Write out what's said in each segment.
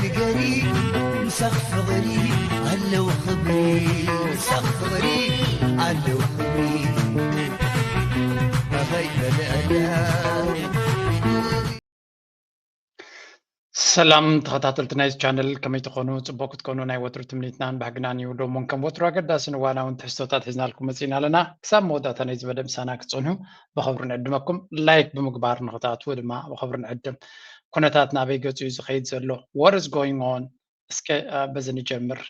ንገሪ ምሳኽ ፍቕሪ ኣለዉ ክብሪ ምሳኽ ፍቕሪ ኣለዉ ክብሪ ኣኸይ በለዕዳ ሰላም ተኸታተልቲ ናይዚ ቻነል ከመይ ትኾኑ? ፅቡቅ ክትኮኑ ናይ ወትሩ ትምኒትናን ባህግናን እዩ። ዶሞን ከም ወትሩ ኣገዳስን እዋናውን ትሕዝቶታት ሒዝናልኩም መፂና ኣለና። ክሳብ መወዳእታ ናይዚ መደብ ምሳና ክትፀንሑ ብኸብሪ ንዕድመኩም። ላይክ ብምግባር ንኽትኣትዉ ድማ ብኸብሪ ንዕድም። ኩነታት ናበይ ገፁ እዩ ዝኸይድ ዘሎ? What is going on? እስከ በዚ ንጀምር።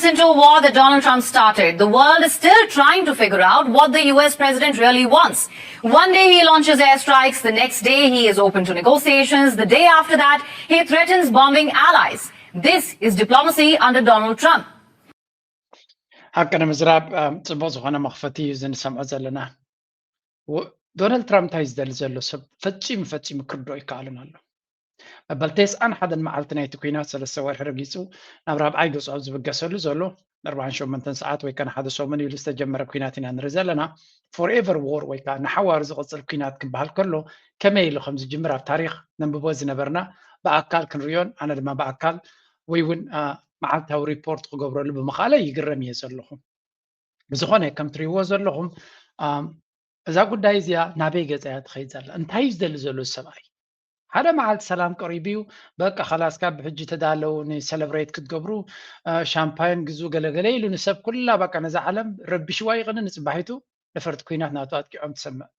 Into a war that Donald Trump started. The world is still trying to figure out what the U S president really wants. One day he launches airstrikes, the next day he is open to negotiations, the day after that he threatens bombing allies. This is diplomacy under Donald Trump. ሓቂ ንምዝራብ ጽቡቕ ዝኾነ መኽፈቲ እዩ እዚ ንሰምዖ ዘለና። ዶናልድ ትራምፕ እንታይ ዝደሊ ዘሎ ሰብ ፈጺሙ ፈጺሙ ክርድኦ ይከኣልን ኣሎ። መበል ተስዓን ሓደን መዓልቲ ናይቲ ኲናት ሰለስተ ወርሒ ረጊጹ ናብ ራብዓይ ገጹ ኣብ ዝብገሰሉ ዘሎ ኣርባዓን ሸሞንተን ሰዓት ወይ ከነ ሓደ ሰሙን ኢሉ ዝተጀመረ ኲናት ኢና ንርኢ ዘለና። ፎርኤቨር ዎር ወይ ከዓ ንሓዋሩ ዝቕጽል ኲናት ክበሃል ከሎ ከመይ ኢሉ ከም ዝጅምር ኣብ ታሪኽ ነንብቦ ዝነበርና ብኣካል ክንርእዮን ኣነ ድማ ብኣካል ወይ እውን መዓልታዊ ሪፖርት ክገብረሉ ብምኽኣለ ይግረም እየ ዘለኹ። ብዝኾነ ከም ትሪእዎ ዘለኹም እዛ ጉዳይ እዚኣ ናበይ ገፃ እያ ትኸይድ ዘላ? እንታይ እዩ ዝደሊ ዘሎ ሰብኣይ? ሓደ መዓልቲ ሰላም ቀሪቡ እዩ። በቃ ኸላስ ካብ ብሕጂ ተዳለው ንሰለብሬት ክትገብሩ ሻምፓይን ግዙ ገለገለ ኢሉ ንሰብ ኩላ በቃ ነዛ ዓለም ረቢሽዋ ይቕኒ ንፅባሒቱ ነፈርቲ ኩናት ናቱ ኣጥቂዖም ትሰምዕ።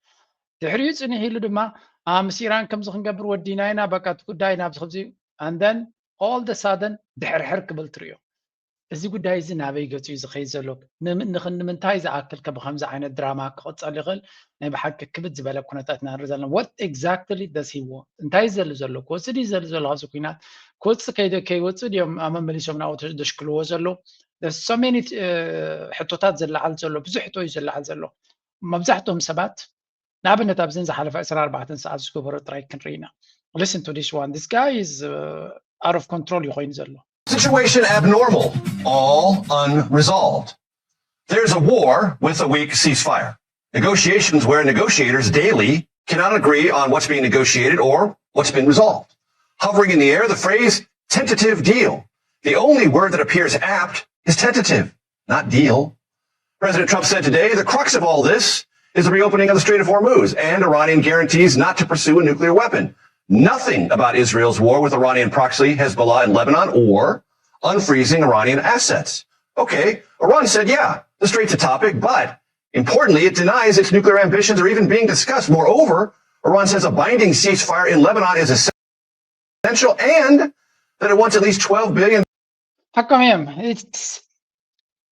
ድሕሪኡ ፅንሕ ኢሉ ድማ ምስ ኢራን ከምዚ ክንገብር ወዲና ኢና በቃ እቲ ጉዳይ ናብዚ ከምዚ and then all the sudden ድሕርሕር ክብል ትሪኦ። እዚ ጉዳይ እዚ ናበይ ገፁ እዩ ዝኸይድ ዘሎ? ንምንታይ ዝኣክል ከ ብከምዚ ዓይነት ድራማ ክቕፀል ይኽእል? ናይ ብሓቂ ክብድ ዝበለ ኩነታት ኢና ንርኢ ዘለና። What exactly does he want? እንታይ እዩ ዝደሊ ዘሎ? ክወፅእ ድዩ ዝደሊ ዘሎ ካብዚ ኩናት? ክወፅእ ከይደ ከይወፅእ ድዮም መመሊሶም ናብኡ ዘሽክልዎ ዘሎ? So many ሕቶታት ዘለዓል ዘሎ ብዙሕ ሕቶ እዩ ዘለዓል ዘሎ። መብዛሕትኦም ሰባት ንኣብነት ኣብዘን ዝሓለፈ ዕስራን ኣርባዕተን ሰዓት ዝገበሮ ጥራይ ክንርኢ ኢና። Listen to this one. This guy is out of control እዩ ኮይኑ ዘሎ። Situation abnormal, all unresolved. There's a war with a weak ceasefire. Negotiations where negotiators daily cannot agree on what's being negotiated or what's been resolved. Hovering in the air, the phrase tentative deal. The only word that appears apt is tentative, not deal. President Trump said today the crux of all this is the reopening of the Strait of Hormuz and Iranian guarantees not to pursue a nuclear weapon. Nothing about Israel's war with Iranian proxy Hezbollah in Lebanon or unfreezing Iranian assets. Okay, Iran said, yeah, the strait's a topic, but importantly, it denies its nuclear ambitions are even being discussed. Moreover, Iran says a binding ceasefire in Lebanon is essential and that it wants at least twelve billion. ሓቆም እዮም።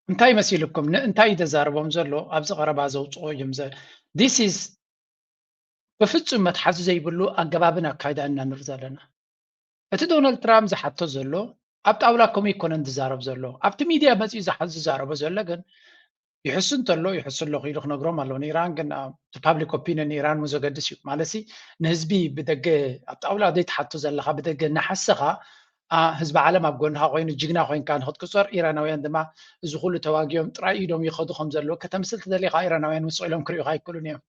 እንታይ መሲልኩም? እንታይ እዩ ዘዛርቦም ዘሎ? ኣብዚ ቀረባ ዘውፅኦ እዮም። This is ብፍፁም መትሓዚ ዘይብሉ ኣገባብን ኣካይዳን ኢና ንርኢ ዘለና። እቲ ዶናልድ ትራምፕ ዝሓቶ ዘሎ ኣብ ጣውላ ከምኡ ኣይኮነን ዝዛረብ ዘሎ። ኣብቲ ሚድያ መፂኡ ዝዛረቦ ዘሎ ግን ይሕሱ እንተሎ ይሕሱ ኣለኹ ኢሉ ክነግሮም ኣለዎ። ንኢራን ግን እቲ ፓብሊክ ኦፒኒየን ንኢራን እውን ዘገድስ እዩ። ማለትሲ ንህዝቢ ብደገ ኣብ ጣውላ ዘይትሓቶ ዘለኻ ብደገ እናሓሰኻ ህዝቢ ዓለም ኣብ ጎንኻ ኮይኑ ጅግና ኮይንካ ንክትቁፀር ኢራናውያን ድማ እዚ ኩሉ ተዋጊኦም ጥራይ ኢዶም ይኸዱ ከም ዘለዉ ከተምስል ተደሊኻ ኢራናውያን ምስ ኢሎም ክርእዩኻ ኣይክእሉን እዮም።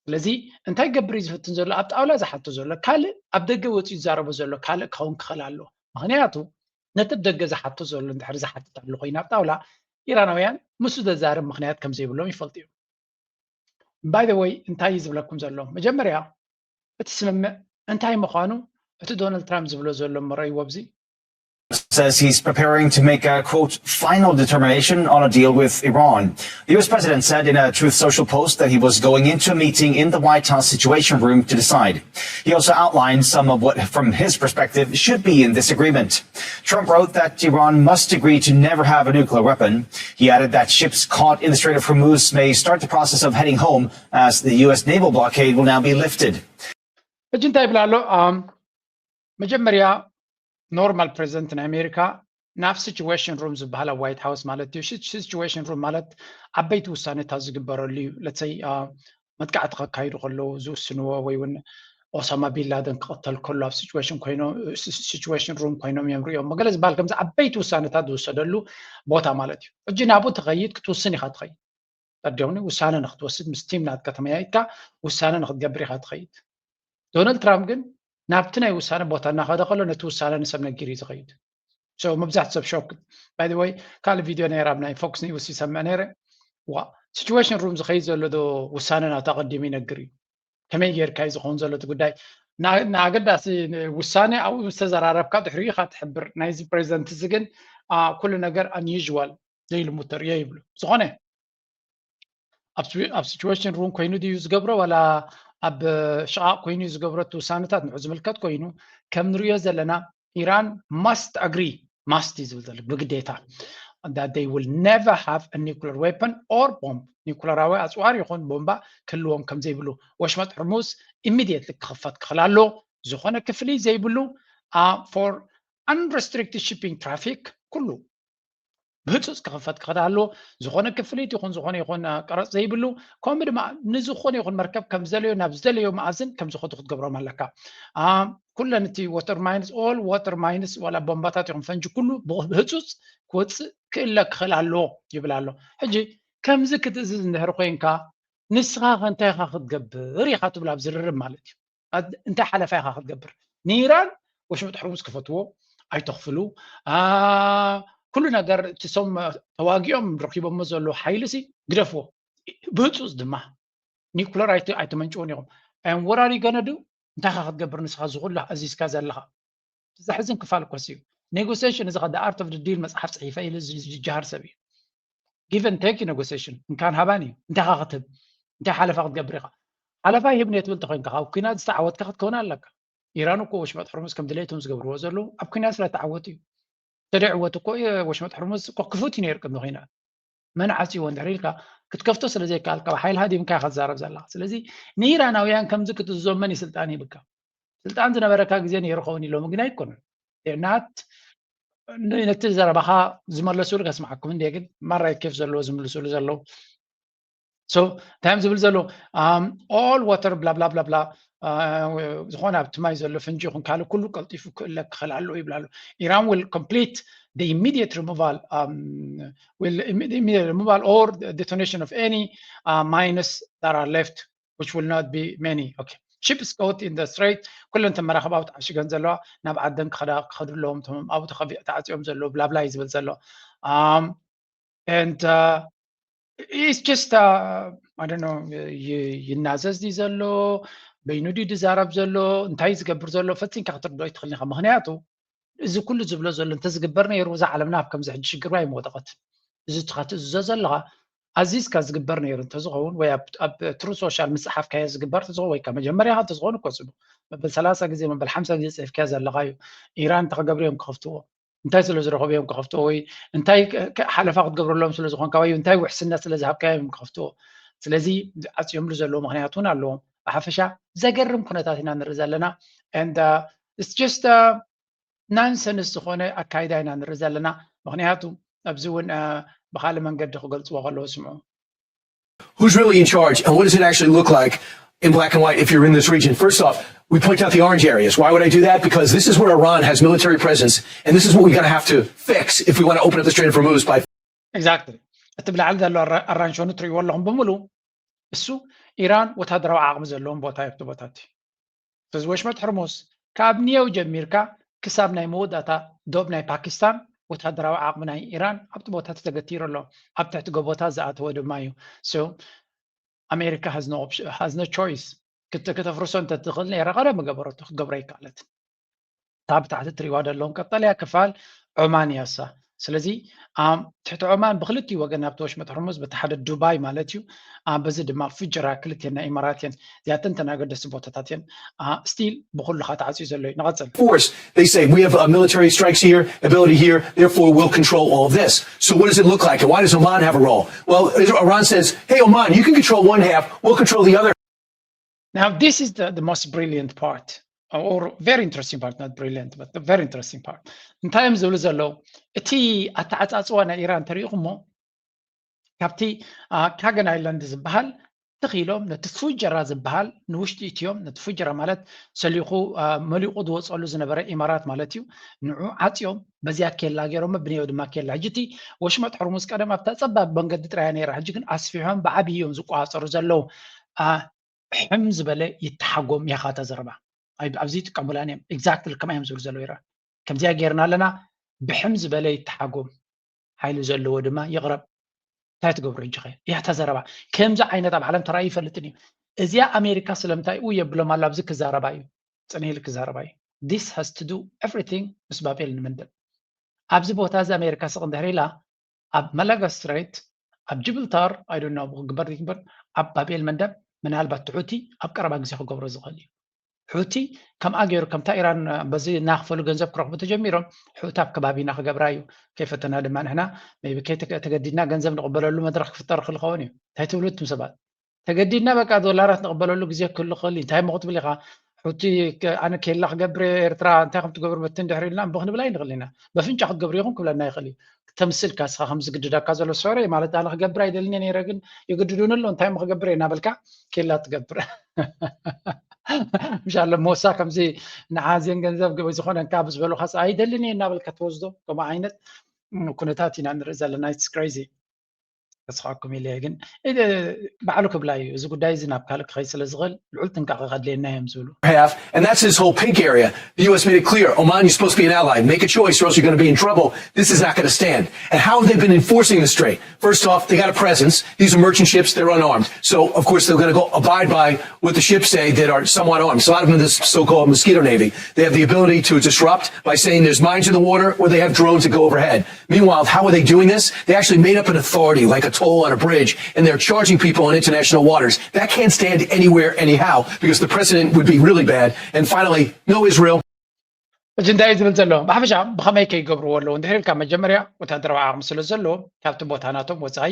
ስለዚ እንታይ ገብር እዩ ዝፍትን ዘሎ? ኣብ ጣውላ ዝሓቶ ዘሎ ካልእ ኣብ ደገ ወፂኡ ዝዛረቦ ዘሎ ካልእ ክኸውን ክኽእል ኣለዎ። ምክንያቱ ነቲ ደገ ዝሓቶ ዘሎ እንድሕር ዝሓትት ኣሎ ኮይኑ ኣብ ጣውላ ኢራናውያን ምስኡ ዘዛርብ ምክንያት ከም ዘይብሎም ይፈልጡ እዮም። By the way እንታይ እዩ ዝብለኩም ዘሎ? መጀመርያ እቲ ስምምዕ እንታይ ምዃኑ እቲ ዶናልድ ትራምፕ ዝብሎ ዘሎ እሞ ረእይዎ ኣብዚ says he's preparing to make a quote final determination on a deal with Iran. The U S president said in a Truth Social post that he was going into a meeting in the White House Situation Room to decide. He also outlined some of what, from his perspective, should be in this agreement. Trump wrote that Iran must agree to never have a nuclear weapon. He added that ships caught in the Strait of Hormuz may start the process of heading home as the U S naval blockade will now be lifted. ሕጂ እንታይ ይብል ኣሎ? መጀመርያ ኖርማል ፕሬዚደንት ናይ ኣሜሪካ ናብ ሲቹዌሽን ሩም ዝበሃል ኣብ ዋይት ሃውስ ማለት እዩ። ሲቹዌሽን ሩም ማለት ዓበይቲ ውሳኔታት ዝግበረሉ እዩ። ለትሰይ መጥቃዕቲ ከካይዱ ከለዉ ዝውስንዎ ወይ እውን ኦሳማ ቢንላደን ክቕተል ከሎ ኣብ ሲቹዌሽን ኮይኖም ሲቹዌሽን ሩም ኮይኖም እዮም ሪኦም ገለ ዝበሃል ከምዚ ዓበይቲ ውሳኔታት ዝውሰደሉ ቦታ ማለት እዩ። ሕጂ ናብኡ ትኸይድ ክትውስን ኢኻ ትኸይድ። ቀዲሙኒ ውሳነ ንክትወስድ ምስ ቲም ናትካ ተመያይጥካ ውሳነ ንክትገብር ኢኻ ትኸይድ። ዶናልድ ትራምፕ ግን ናብቲ ናይ ውሳነ ቦታ እናኸደ ከሎ ነቲ ውሳነ ንሰብ ነጊር እዩ ዝኸይድ። So መብዛሕት ሰብ ሾክ። By the way ካልእ ቪድዮ ነይራ ኣብ ናይ ፎክስ ኒውስ ይሰምዕ ነይረ። ዋ ሲቹዌሽን ሩም ዝኸይድ ዘሎ ዶ ውሳነ ናታ ቀዲሙ ይነግር እዩ። ከመይ ጌርካ እዩ ዝኸውን ዘሎ እቲ ጉዳይ? ንኣገዳሲ ውሳነ ኣብኡ ዝተዘራረብካ ድሕሪኡ ኢኻ ትሕብር። ናይዚ ፕሬዚደንት እዚ ግን ኩሉ ነገር ኣንዩዥዋል ዘይልሙድ ተርእዮ ይብሉ። ዝኾነ ኣብ ሲቹዌሽን ሩም ኮይኑ ድዩ ዝገብሮ ዋላ ኣብ ሽቓቕ ኮይኑ እዩ ዝገብሮ? እቲ ውሳነታት ንዑ ዝምልከት ኮይኑ ከም ንሪኦ ዘለና ኢራን ማስት ኣግሪ ማስት እዩ ዝብል ዘሎ ብግዴታ that they will never have a nuclear weapon or bomb። ኒኩለራዊ ኣፅዋር ይኹን ቦምባ ክህልዎም ከም ዘይብሉ። ወሽመጥ ሕርሙዝ ኢሚድየትሊ ክኽፈት ክኽእል ኣሎ። ዝኾነ ክፍሊ ዘይብሉ for unrestricted shipping traffic ኩሉ ብህፁፅ ክኽፈት ክኽእል ኣሎ። ዝኾነ ክፍሊት ይኹን ዝኾነ ይኹን ቀረፅ ዘይብሉ ከምኡ ድማ ንዝኾነ ይኹን መርከብ ከም ዝደለዮ ናብ ዝደለዮ መኣዝን ከም ዝኸዱ ክትገብሮም ኣለካ። ኩለን እቲ water mines all water mines ዋላ ቦምባታት ይኹን ፈንጂ ኩሉ ብህፁፅ ክወፅእ ክእለ ክኽእል ኣሎ ይብል ኣሎ። ሕጂ ከምዚ ክትእዝዝ እንድሕር ኮይንካ ንስኻ ከ እንታይ ኢኻ ክትገብር ኢኻ ትብል ኣብ ዝርርብ ማለት እዩ። እንታይ ሓለፋ ኢኻ ክትገብር? ንኢራን ወሽመጥ ሕርሙዝ ክፈትዎ ኣይተኽፍሉ። ኩሉ ነገር እቲ ሶም ተዋጊኦም ረኪቦሞ ዘለዉ ሓይሊ ሲ ግደፍዎ። ብህፁፅ ድማ ኒኩለር ኣይተመንጭውን ኢኹም። And what are you gonna do? እንታይ ኻ ክትገብር ንስኻ ዝኹሉ ኣዚዝካ ዘለኻ? ዘሕዝን ክፋል እኮ እዩ። ኔጎሲሽን እዚ ኸ art of the deal መፅሓፍ ፅሒፈ ኢሉ ዝጀሃር ሰብ እዩ። Give and take ዩ ኔጎሲሽን። እንካን ሃባን እዩ። እንታይ ኻ ክትህብ? እንታይ ሓለፋ ክትገብር ኢኻ? ሓለፋ ይህብ ነትብል ተኮይንካ ካብ ኩናት ዝተዓወትካ ክትከውን ኣለካ። ኢራን እኮ ወሽመጥ ሕርሙዝ ከም ድሌቶም ዝገብርዎ ዘለዉ ኣብ ኩናት ስለ ተዓወቱ እዩ። ተደዕወት እኮ ወሽመጥ ሕርሙዝ እኮ ክፉት እዩ ነይሩ ቅድሚ ኩናት። መን ዓፅይዎ እንድሕር ኢልካ ክትከፍቶ ስለ ዘይከኣልካ ብሓይሊ ሃዲምካ ኢኻ ትዛረብ ዘለኻ። ስለዚ ንኢራናውያን ከምዚ ክትእዝዞም መን እዩ ስልጣን ሂብካ? ስልጣን ዝነበረካ ግዜ ነይሩ ኸውን ኢሎም ግን ኣይኮኑን። ናት ነቲ ዘረባኻ ዝመለሱሉ ከስምዓኩም እንደ ግን ማራይ ኬፍ ዘለዎ ዝምልሱሉ ዘለዉ እንታይ እዮም ዝብል ዘለዉ? All water blah blah blah blah ዝኾነ ኣብቲ ማይ ዘሎ ፍንጂ ይኹን ካልእ ኩሉ ቀልጢፉ ክእለ ክኽእል ኣለዎ ይብል ኣሎ። Iran will complete the immediate removal um, will immediate removal or detonation of any uh, mines that are left which will not be many. Okay. Ships caught in the strait ኩለን ተመራኸብ ኣብኡ ተዓሽገን ዘለዋ ናብ ዓደን ክኸዳ ክኸዱ ኣለዎም እቶም ኣብኡ ተዓፅዮም ዘለዉ ብላብላ እዩ ዝብል ዘሎ። And uh, it's just uh, I don't know ይናዘዝ ድዩ ዘሎ በይኑ ድዩ ዝዛረብ ዘሎ እንታይ ዝገብር ዘሎ ፈፂምካ ክትርድኦ ኣይትኽእልን ኢኻ። ምክንያቱ እዚ ኩሉ ዝብሎ ዘሎ እንተዝግበር ነይሩ እዛ ዓለምና ኣብ ከምዚ ሕጂ ሽግር ኣይምወደቐት። እዚ ትኻ ትእዝዞ ዘለኻ ኣዚዝካ ዝግበር ነይሩ እንተዝኸውን ወይ ኣብ ትሩ ሶሻል ምስ ፀሓፍካዮ ዝግበር ተዝኸውን ወይ ካብ መጀመርያኻ እንተዝኸውን እኮ ፅቡቅ መበል ሰላሳ ግዜ መበል ሓምሳ ግዜ ፅሒፍካዮ ዘለኻ እዩ። ኢራን እንተክገብሩ እዮም ክኸፍትዎ እንታይ ስለ ዝረኸቡ እዮም ክኸፍትዎ ወይ እንታይ ሓለፋ ክትገብረሎም ስለ ዝኾንካ ወይ እንታይ ውሕስነት ስለ ዝሃብካዮ እዮም ክኸፍትዎ። ስለዚ ዓፅዮምሉ ዘለዎ ምክንያት እውን ኣለዎም። ብሓፈሻ ዘገርም ኩነታት ኢና ንርኢ ዘለና። And uh, it's just uh, ናንሰንስ ዝኾነ ኣካይዳ ኢና ንርኢ ዘለና። ምክንያቱ ኣብዚ እውን ብካልእ መንገዲ ክገልፅዎ ከለዎ ስምዑ። Who's really in charge and what does it actually look like in black and white if you're in this region? First off, we point out the orange areas. Why would I do that? Because this is where Iran has military presence, and this is what we're going to have to fix if we want to open up the Strait of Hormuz by Exactly. እቲ ብላዕሊ ዘሎ ኣራንሾኑ ትርእይዎ ኣለኹም ብምሉ እሱ ኢራን ወታደራዊ ዓቕሚ ዘለዎም ቦታ እዩ ኣብቲ ቦታ እቲ ስለዚ ወሽመጥ ሕርሙዝ ካብ ኒየው ጀሚርካ ክሳብ ናይ መወዳእታ ዶብ ናይ ፓኪስታን ወታደራዊ ዓቕሚ ናይ ኢራን ኣብቲ ቦታ ተተገቲሩ ኣሎ። ኣብ ትሕቲ ጎቦታት ዝኣተወ ድማ እዩ። ኣሜሪካ has no choice። ክተፍርሶ እንተትኽእል ነይራ ቀደም ገበረቶ፣ ክትገብሮ ኣይከኣለትን። እታ ብታሕቲ ትሪእዋ ዘለኹም ቀጠልያ ክፋል ዖማን እያ እሳ። ስለዚ ትሕቲ ዖማን ብክልቲኡ ወገን ናብቲ ወሽመጥ ሕርሙዝ በቲ ሓደ ዱባይ ማለት እዩ። በዚ ድማ ፍጀራ ክልቲኤን ናይ ኢማራት እየን። እዚኣተን እተን ኣገደስቲ ቦታታት እየን። ስቲል ብኩሉ ኸዓ ተዓፅዩ ዘሎ እዩ። ንቐፅል። Force. They say we have a military strikes here, ability here, therefore we'll control all of this. So what does it look like? And why does Oman have a role? Well, Iran says, hey, Oman, you can control one half, we'll control the other. Now, this is the, the most brilliant part, or very interesting part, not brilliant, but the very interesting part. እንታይ እዮም ዝብሉ ዘለዉ? እቲ ኣተዓፃፅዋ ናይ ኢራን ተሪኢኹሞ ካብቲ ካገን ኣይላንድ ዝበሃል ትኽ ኢሎም ነቲ ፉጀራ ዝበሃል ንውሽጢ እትዮም ነቲ ፉጀራ ማለት ሰሊኹ መሊቑ ዝወፀሉ ዝነበረ ኢማራት ማለት እዩ። ንዑ ዓፅዮም በዚያ ኬላ ገይሮሞ ብንየው ድማ ኬላ ሕጂ እቲ ወሽመጥ ሕርሙዝ ቀደም ኣብታ ፀባብ መንገዲ ጥራያ ነይራ ሕጂ ግን ኣስፊሖም ብዓብዪ እዮም ዝቆፃፀሩ ዘለዉ። ሕም ዝበለ ይተሓጎም ያኻ ተዘረባ ኣብዚ ይጥቀሙላን እዮም። Exactly ከማ እዮም ዝብሉ ዘለዉ ኢራን። ከምዚኣ ጌርና ኣለና፣ ብሕም ዝበለ ይተሓጎም፣ ሓይሊ ዘለዎ ድማ ይቕረብ። እንታይ ትገብሩ ሕጂ ኸ? እያ እታ ዘረባ። ከምዚ ዓይነት ኣብ ዓለም ተራእዩ ይፈልጥን እዩ። እዚኣ ኣሜሪካ ስለምንታይ ኡ የብሎም ኣሎ ኣብዚ ክዛረባ እዩ። ጽንሂል ክዛረባ እዩ። This has to do everything ምስ ባቤል ንመንደብ። ኣብዚ ቦታ እዚ ኣሜሪካ ስቕ እንድሕር ኢላ ኣብ መላጋ ስትሬት ኣብ ጅብልታር ኣይዶኖ ክግበር ይግበር ኣብ ባቤል መንደብ ምናልባት ትሑቲ ኣብ ቀረባ ግዜ ክገብሮ ዝኽእል እዩ። ሑቲ ከምኣ ገይሩ ከምታ ኢራን በዚ እናኽፈሉ ገንዘብ ክረኽቡ ተጀሚሮም ሑቲ ኣብ ከባቢና ክገብራ እዩ። ከይፈተና ድማ ንሕና ቢ ተገዲድና ገንዘብ ንቕበለሉ መድረክ ክፍጠር ክልኸውን እዩ። እንታይ ትብሉ እትም ሰባት? ተገዲድና በቃ ዶላራት ንቕበለሉ ግዜ ክህሉ ክእል እንታይ ሞ ክትብል ኢኻ? ሑቲ ኣነ ኬላ ክገብር ኤርትራ እንታይ ከም ትገብር በትን ድሕሪ ኢልና እምቢ ክንብል ኣይንኽእል ኢና። በፍንጫ ክትገብር ኢኹም ክብለና ይኽእል እዩ። ተምስልካ እስኻ ከም ዝግድዳካ ዘሎ ሶሪ ማለት ኣነ ክገብር ኣይደልን እየ ነይረ ግን ይግድዱን ኣሎ እንታይ ሞ ክገብር እየ እናበልካ ኬላ ትገብር። ምሻለ ሞሳ ከምዚ ንዓዝን ገንዘብ ዝበዝኾነ እንካ ብዝበሉኻስ ኣይደልን እየ እናበልካ ትወስዶ ከምኡ ዓይነት ኩነታት ኢና ንርኢ ዘለና። It's crazy። ተስኻኩም ኢለ ግን ባዕሉ ክብላ እዩ። እዚ ጉዳይ እዚ ናብ ካልእ ክኸይ ስለ ዝኽእል ልዑል ጥንቃቐ ከድልየና እዮም ዝብሉ። Half, and that's this whole pink area. The U S made it clear. Oman, you're supposed to be an ally. Make a choice or else you're going to be in trouble. This is not going to stand. And how have they been enforcing the strait? First off, they got a presence. These are merchant ships. They're unarmed. So, of course, they're going to go abide by what the ships say that are somewhat armed. So a lot of them in this so-called mosquito navy. They have the ability to disrupt by saying there's mines in the water or they have drones that go overhead. Meanwhile, how are they doing this? They actually made up an authority, like a toll on a bridge, and they're charging people on international waters. That can't stand anywhere, anyhow, because the precedent would be really bad. And finally, no Israel. ሕጂ እንታይ እዩ ዝብል ዘሎ? ብሓፈሻ ብኸመይ ከይገብርዎ ኣለዉ? እንድሕር ኢልካ መጀመርያ ወታደራዊ ዓቕሚ ስለ ዘለዎ ካብቲ ቦታ ናቶም ወፃኢ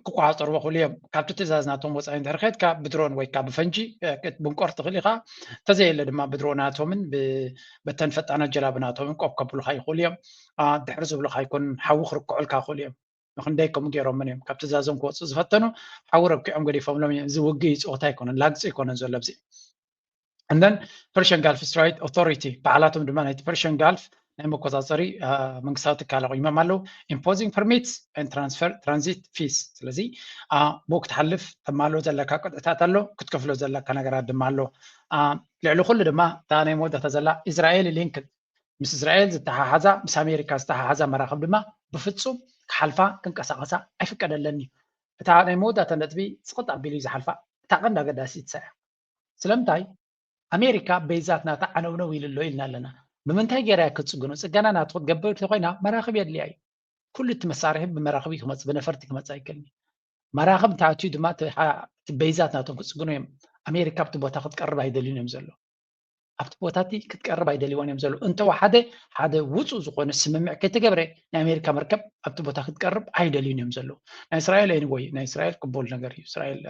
ክቆፃፀርዎ ክእሉ እዮም። ካብቲ ትእዛዝ ናቶም ወፃኢ እንድሕር ከድካ ብድሮን ወይ ከዓ ብፈንጂ ክትብንቆር ትኽእል ኢኻ። እንተዘየለ ድማ ብድሮናቶምን በተን ፈጣናት ጀላብናቶምን ቆብ ከብሉኻ ይኽእሉ እዮም። ድሕሪ ዝብሉኻ ኣይኮኑን ሓዊ ክርክዑልካ ይኽእሉ እዮም። ንክንደይ ከምኡ ገይሮምን እዮም ካብ ትእዛዞም ክወፁ ዝፈተኑ ሓዊ ረኪዖም ገዲፎምሎም እዮም። እዚ ውግእ እዩ ፀወታ ኣይኮነን ላግፂ ኣይኮነን ዘሎ ኣብዚ። And then Persian Gulf Strait Authority ባዕላቶም ድማ ናይቲ Persian Gulf ናይ መቆፃፀሪ መንግስታዊ ትካል ኣቑሞም ኣለዉ። Imposing permits and transfer transit fees ስለዚ ብኡ ክትሓልፍ ተማልኦ ዘለካ ቅጥዕታት ኣሎ ክትከፍሎ ዘለካ ነገራት ድማ ኣሎ። ልዕሊ ኩሉ ድማ እታ ናይ መወዳእታ ዘላ Israeli linked ምስ እስራኤል ዝተሓሓዛ ምስ ኣሜሪካ ዝተሓሓዛ መራኽብ ድማ ብፍፁም ክሓልፋ ክንቀሳቐሳ ኣይፍቀደለን እዩ። እታ ናይ መወዳእታ ነጥቢ ስቕጥ ኣቢሉ እዩ ዝሓልፋ። እታ ቀንዲ ኣገዳሲት እሳ እያ። ስለምንታይ ኣሜሪካ በይዛት ናታ ዓነውነው ኢሉ ኣሎ ኢልና ኣለና። ብምንታይ ገይራ እያ ክትፅግኖ? ፅገና ናቱ ክትገብር እንተኮይና መራኽብ የድልያ እዩ። ኩሉ እቲ መሳርሒ ብመራኽብ እዩ ክመፅእ ብነፈርቲ ክመፅእ ኣይክእልን እዩ። መራኽብ እንተኣትዩ ድማ እቲ በይዛት ናቶም ክፅግኑ እዮም። ኣሜሪካ ኣብቲ ቦታ ክትቀርብ ኣይደልዩን እዮም ዘሎ። ኣብቲ ቦታ እቲ ክትቀርብ ኣይደልይዋን እዮም ዘለዉ። እንተወሓደ ሓደ ውፁእ ዝኾነ ስምምዕ ከይተገብረ ናይ ኣሜሪካ መርከብ ኣብቲ ቦታ ክትቀርብ ኣይደልዩን እዮም ዘለዉ። ናይ እስራኤል anyway ናይ እስራኤል ቅቡል ነገር እዩ። እስራኤል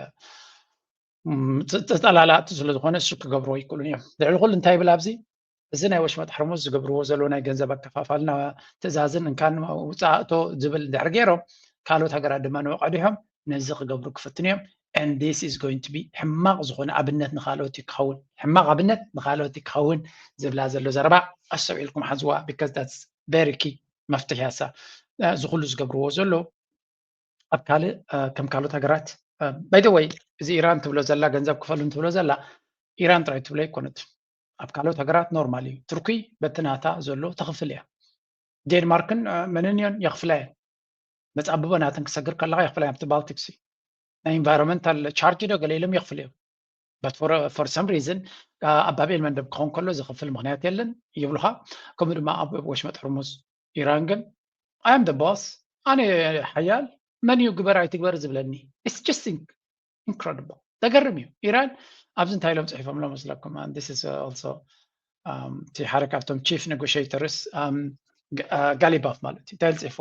ተጠላላእቲ ስለ ዝኾነ እሱ ክገብርዎ ኣይክእሉን እዮም። ልዕሊ ኩሉ እንታይ ይብል ኣብዚ እዚ ናይ ወሽመጥ ሕርሙዝ ዝገብርዎ ዘለዉ ናይ ገንዘብ ኣከፋፋልና ትእዛዝን እንካን ውፃእቶ ዝብል እንድሕር ገይሮም ካልኦት ሃገራት ድማ ንዕኡ ቀዲሖም ነዚ ክገብሩ ክፍትኑ እዮም። And this is going to be ሕማቕ ዝኾነ ኣብነት ንኻልኦት ክኸውን ሕማቕ ኣብነት ንኻልኦት ክኸውን ዝብላ ዘሎ ዘረባ ኣስተውዒልኩም ሓዝዋ because that's very key መፍትሒ ያሳ እዚ ኩሉ ዝገብርዎ ዘሎ ኣብ ካልእ ከም ካልኦት ሃገራት by the way እዚ ኢራን ትብሎ ዘላ ገንዘብ ክፈሉን ትብሎ ዘላ ኢራን ጥራይ ትብሎ ኣይኮነት ኣብ ካልኦት ሃገራት ኖርማል እዩ። ቱርኪ በቲ ናታ ዘሎ ተኽፍል እያ። ዴንማርክን መንን እዮን የኽፍላ እየን። መጻብቦ ናተን ክሰግር ከለኻ የኽፍላ እየን ኣብቲ ባልቲክስ ናይ environmental charge ዶ ገለ ኢሎም የኽፍሉ እዮም። But for some reason ኣብ ባብኤል መንደብ ክኸውን ከሎ ዝኽፍል ምኽንያት የለን ይብሉኻ። ከምኡ ድማ ኣብ ወሽመጥ ሕርሙዝ ኢራን ግን I am the boss ኣነ ሓያል መን እዩ ግበር ኣይትግበር ዝብለኒ? It's just incredible ተገርም እዩ። ኢራን ኣብዚ እንታይ ኢሎም ፅሒፎም ኣሎ መስለኩም? And this is also እቲ ሓደ ካብቶም chief negotiators ጋሊባፍ ማለት እዩ እንታይ ዝፅሕፎ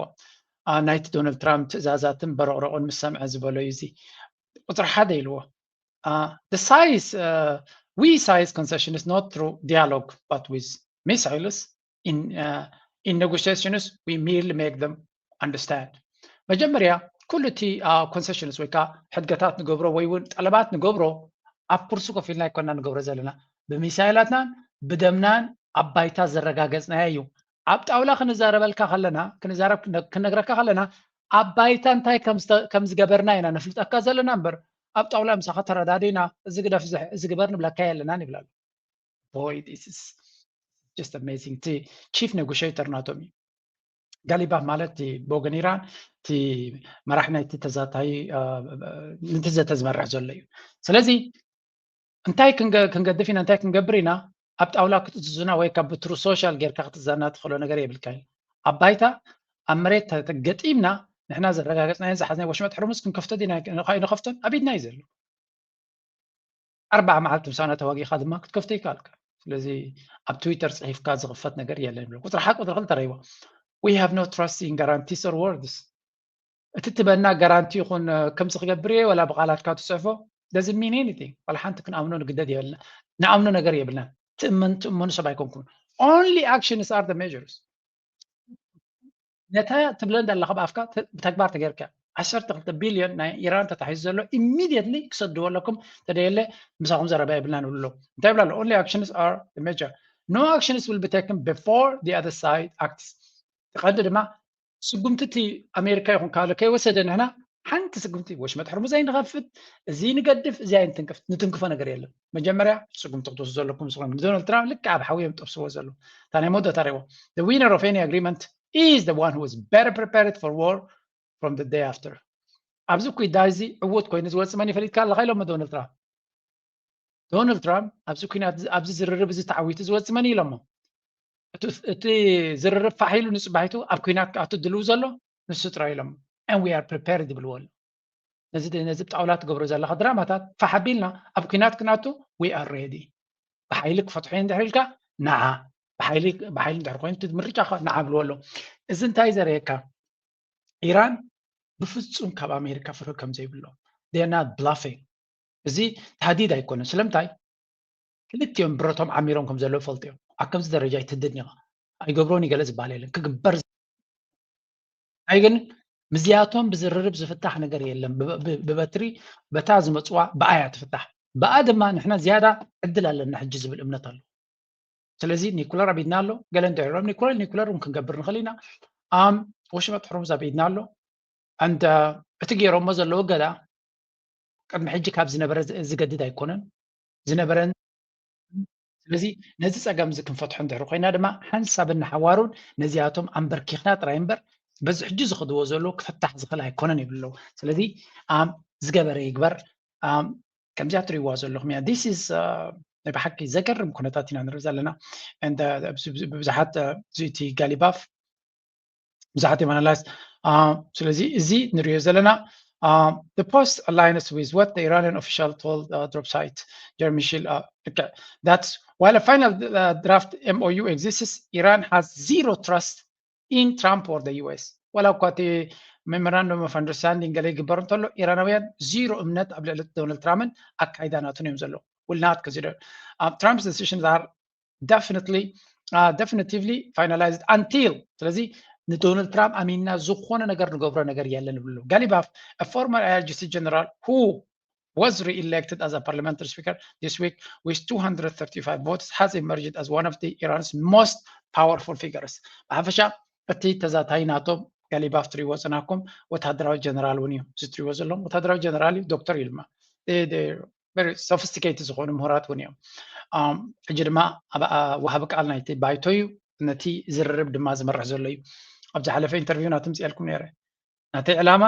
ናይቲ ዶናልድ ትራምፕ ትእዛዛትን በረቕረቑን ምስ ሰምዐ ዝበሎ እዩ እዚ ቁፅሪ ሓደ ኢልዎ the size we size concession is not through dialogue but with missiles in in negotiations we merely make them understand መጀመርያ ኩሉ እቲ concessions ወይ ከዓ ሕድገታት ንገብሮ ወይ እውን ጠለባት ንገብሮ ኣብ ኩርሲ ኮፍ ኢልና ኣይኮና ንገብሮ ዘለና ብሚሳይላትናን ብደምናን ኣብ ባይታ ዘረጋገፅናዮ እዩ። ኣብ ጣውላ ክንዛረበልካ ከለና ክንዛረብ ክነግረካ ከለና ኣብ ባይታ እንታይ ከም ዝገበርና ኢና ነፍልጠካ ዘለና እምበር ኣብ ጣውላ ምሳኻ ተረዳዲና እዚ ግደፍ እዚ ግበር ንብለካ የለናን ይብላሉ። boy, this is just amazing። እቲ chief negotiator ናቶም እዩ። ጋሊባፍ ማለት እቲ ብወገን ኢራን እቲ መራሕ ናይቲ ተዛታይ ነቲ ዘተ ዝመርሕ ዘሎ እዩ። ስለዚ እንታይ ክንገድፍ ኢና፣ እንታይ ክንገብር ኢና፣ ኣብ ጣውላ ክትእዝዙና ወይ ካብ ትሩ ሶሻል ጌርካ ክትእዛና ትኽእሎ ነገር የብልካ እዩ። ኣብ ባይታ ኣብ መሬት ተገጢምና ንሕና ዘረጋገጽናዮን ዝሓዝናዮ ወሽመጥ ሕርሙዝ ክንከፍቶ ዲና ንኸፍቶን ኣብ ኢድና እዩ ዘሎ። ኣርባዓ መዓልቲ ምሳና ተዋጊኻ ድማ ክትከፍቶ ይከኣልካ። ስለዚ ኣብ ትዊተር ጽሒፍካ ዝኽፈት ነገር የለን። ቁጽሪ ሓ ቁጽሪ ክልተ ረይቦ we have no trust in guarantees or words። እቲ ትበና ጋራንቲ ይኹን ከምዚ ክገብር እየ ወላ ብቓላትካ ትጽሕፎ doesn't mean anything። ዋላ ሓንቲ ክንኣምኖ ንግደድ የብልና፣ ንኣምኖ ነገር የብልና። ትእመን ትእመኑ ሰብ ኣይኮንኩም። Only actions are the measures። ነታ ትብለን ዘለኻ ብኣፍካ ብተግባር ተገይርካ ዓሰርተ ክልተ ቢልዮን ናይ ኢራን ተታሒዙ ዘሎ immediately ክሰድዎ ኣለኩም፣ ተደየለ ምሳኹም ዘረባ የብልና ንብሎ። እንታይ ይብላ ኣሎ? Only actions are the measure. No actions will be taken before the other side acts። ቀንዲ ድማ ስጉምቲ እቲ ኣሜሪካ ይኹን ካልእ ከይወሰደ ንሕና ሓንቲ ስጉምቲ ወሽመጥ ሕርሙዝ ኣይንኸፍት፣ እዚ ንገድፍ፣ እዚ ኣይንትንክፍ፣ ንትንክፎ ነገር የለን። መጀመርያ ስጉምቲ ክትወስዱ ዘለኩም ዝኾነ ንዶናልድ ትራምፕ ልክዕ ኣብ ሓዊ እዮም ጠብስዎ ዘለዉ። እታ ናይ መወዳእታ ሪእዎ the winner of any agreement is the one who is better prepared for war from the day after። ኣብዚ ኩዳ እዚ ዕዉት ኮይኑ ዝወፅእ መን ይፈልጥካ ኣለካ ኢሎሞ ዶናልድ ትራምፕ። ዶናልድ ትራምፕ ኣብዚ ኩናት ኣብዚ ዝርርብ እዚ ተዓዊቱ ዝወፅእ መን ኢሎሞ። እቲ ዝርርብ ፋሕ ኢሉ ንፅባሒቱ ኣብ ኩናት ክኣቱ ድልው ዘሎ ንሱ ጥራይ ኢሎም and we are prepared ይብልዎ ኣሎ። ነዚ ነዚ ብጣውላ ትገብሮ ዘለካ ድራማታት ፋሕ ኣቢልና ኣብ ኩናት ክናቱ we are ready። ብሓይሊ ክፈትሖ እንድሕር ኢልካ ንዓ ብሓይሊ ብሓይሊ እንድሕር ኮይኑ ምርጫ ንዓ ብልዎ ኣሎ። እዚ እንታይ ዘርእየካ? ኢራን ብፍፁም ካብ ኣሜሪካ ፍርሂ ከም ዘይብሎም they're not bluffing። እዚ ታህዲድ ኣይኮነን። ስለምንታይ? ክልቲኦም ብረቶም ዓሚሮም ከም ዘለዉ ይፈልጡ እዮም። ኣብ ከምዚ ደረጃ ይትህድድ ኒኻ ኣይገብሮን እዩ ገለ ዝበሃል የለን። ክግበር ኣይ ግን ምስዚኣቶም ብዝርርብ ዝፍታሕ ነገር የለን። ብበትሪ በታ ዝመፅዋ ብኣያ ትፍታሕ። ብኣ ድማ ንሕና ዝያዳ ዕድል ኣለና ሕጂ ዝብል እምነት ኣሎ። ስለዚ ኒኩለር ኣብ ኢድና ኣሎ። ገለ እንድሕሮም ኒኩለር ኒኩለር እውን ክንገብር ንኽእል ኢና። ኣም ወሽመጥ ሕርሙዝ ኣብ ኢድና ኣሎ። እንተ እቲ ገይሮሞ ዘለዉ ገዳ ቅድሚ ሕጂ ካብ ዝነበረ ዝገድድ ኣይኮነን ዝነበረን። ስለዚ ነዚ ፀገም እዚ ክንፈትሖ እንድሕር ኮይና ድማ ሓንሳብን ንሓዋሩን ነዚኣቶም ኣንበርኪኽና ጥራይ እምበር በዚ ሕጂ ዝኸድዎ ዘለዉ ክፍታሕ ዝኽእል ኣይኮነን ይብሉ ኣለዉ። ስለዚ ኣም ዝገበረ ይግበር። ኣም ከምዚኣ ትሪእዋ ዘለኹም እያ። This is ናይ ብሓቂ ዘገርም ኩነታት ኢና ንርኢ ዘለና። ብብዙሓት እቲ ጋሊባፍ ብዙሓት እዮም ኣናላይዝ። ስለዚ እዚ ንሪኦ ዘለና the post aligns with what the Iranian official told drop site Jeremy Shield ልክዕ that's while a final draft M O U exists, Iran has zero trust in Trump or the U S. ዋላ እኳ እቲ memorandum of understanding ገለ ይግበር እንተሎ ኢራናውያን ዚሮ እምነት ኣብ ልዕሊ ዶናልድ ትራምፕን ኣካይዳ ናቱን እዮም ዘለዉ። Will not consider Trump's decisions are definitely definitively finalized until ስለዚ ንዶናልድ ትራምፕ ኣሚንና ዝኾነ ነገር ንገብሮ ነገር የለን ይብሉ። ጋሊባፍ a former I R G C general who was re-elected as a parliamentary speaker this week with two hundred thirty-five votes has emerged as one of the Iran's most powerful figures። ብሓፈሻ እቲ ተዛታይ ናቶም ጋሊባፍ ትሪእዎ ፅናኩም ወታደራዊ ጀነራል እውን እዩ እዚ ትሪእዎ ዘለኹም ወታደራዊ ጀነራል እዩ። ዶክተር እዩ ድማ very sophisticated ዝኾኑ ምሁራት እውን እዮም። ሕጂ ድማ ወሃቢ ቃል ናይቲ ባይቶ እዩ፣ ነቲ ዝርርብ ድማ ዝመርሕ ዘሎ እዩ። ኣብ ዝሓለፈ interview ናቱ ምፅኤልኩም ነይረ። ናተይ ዕላማ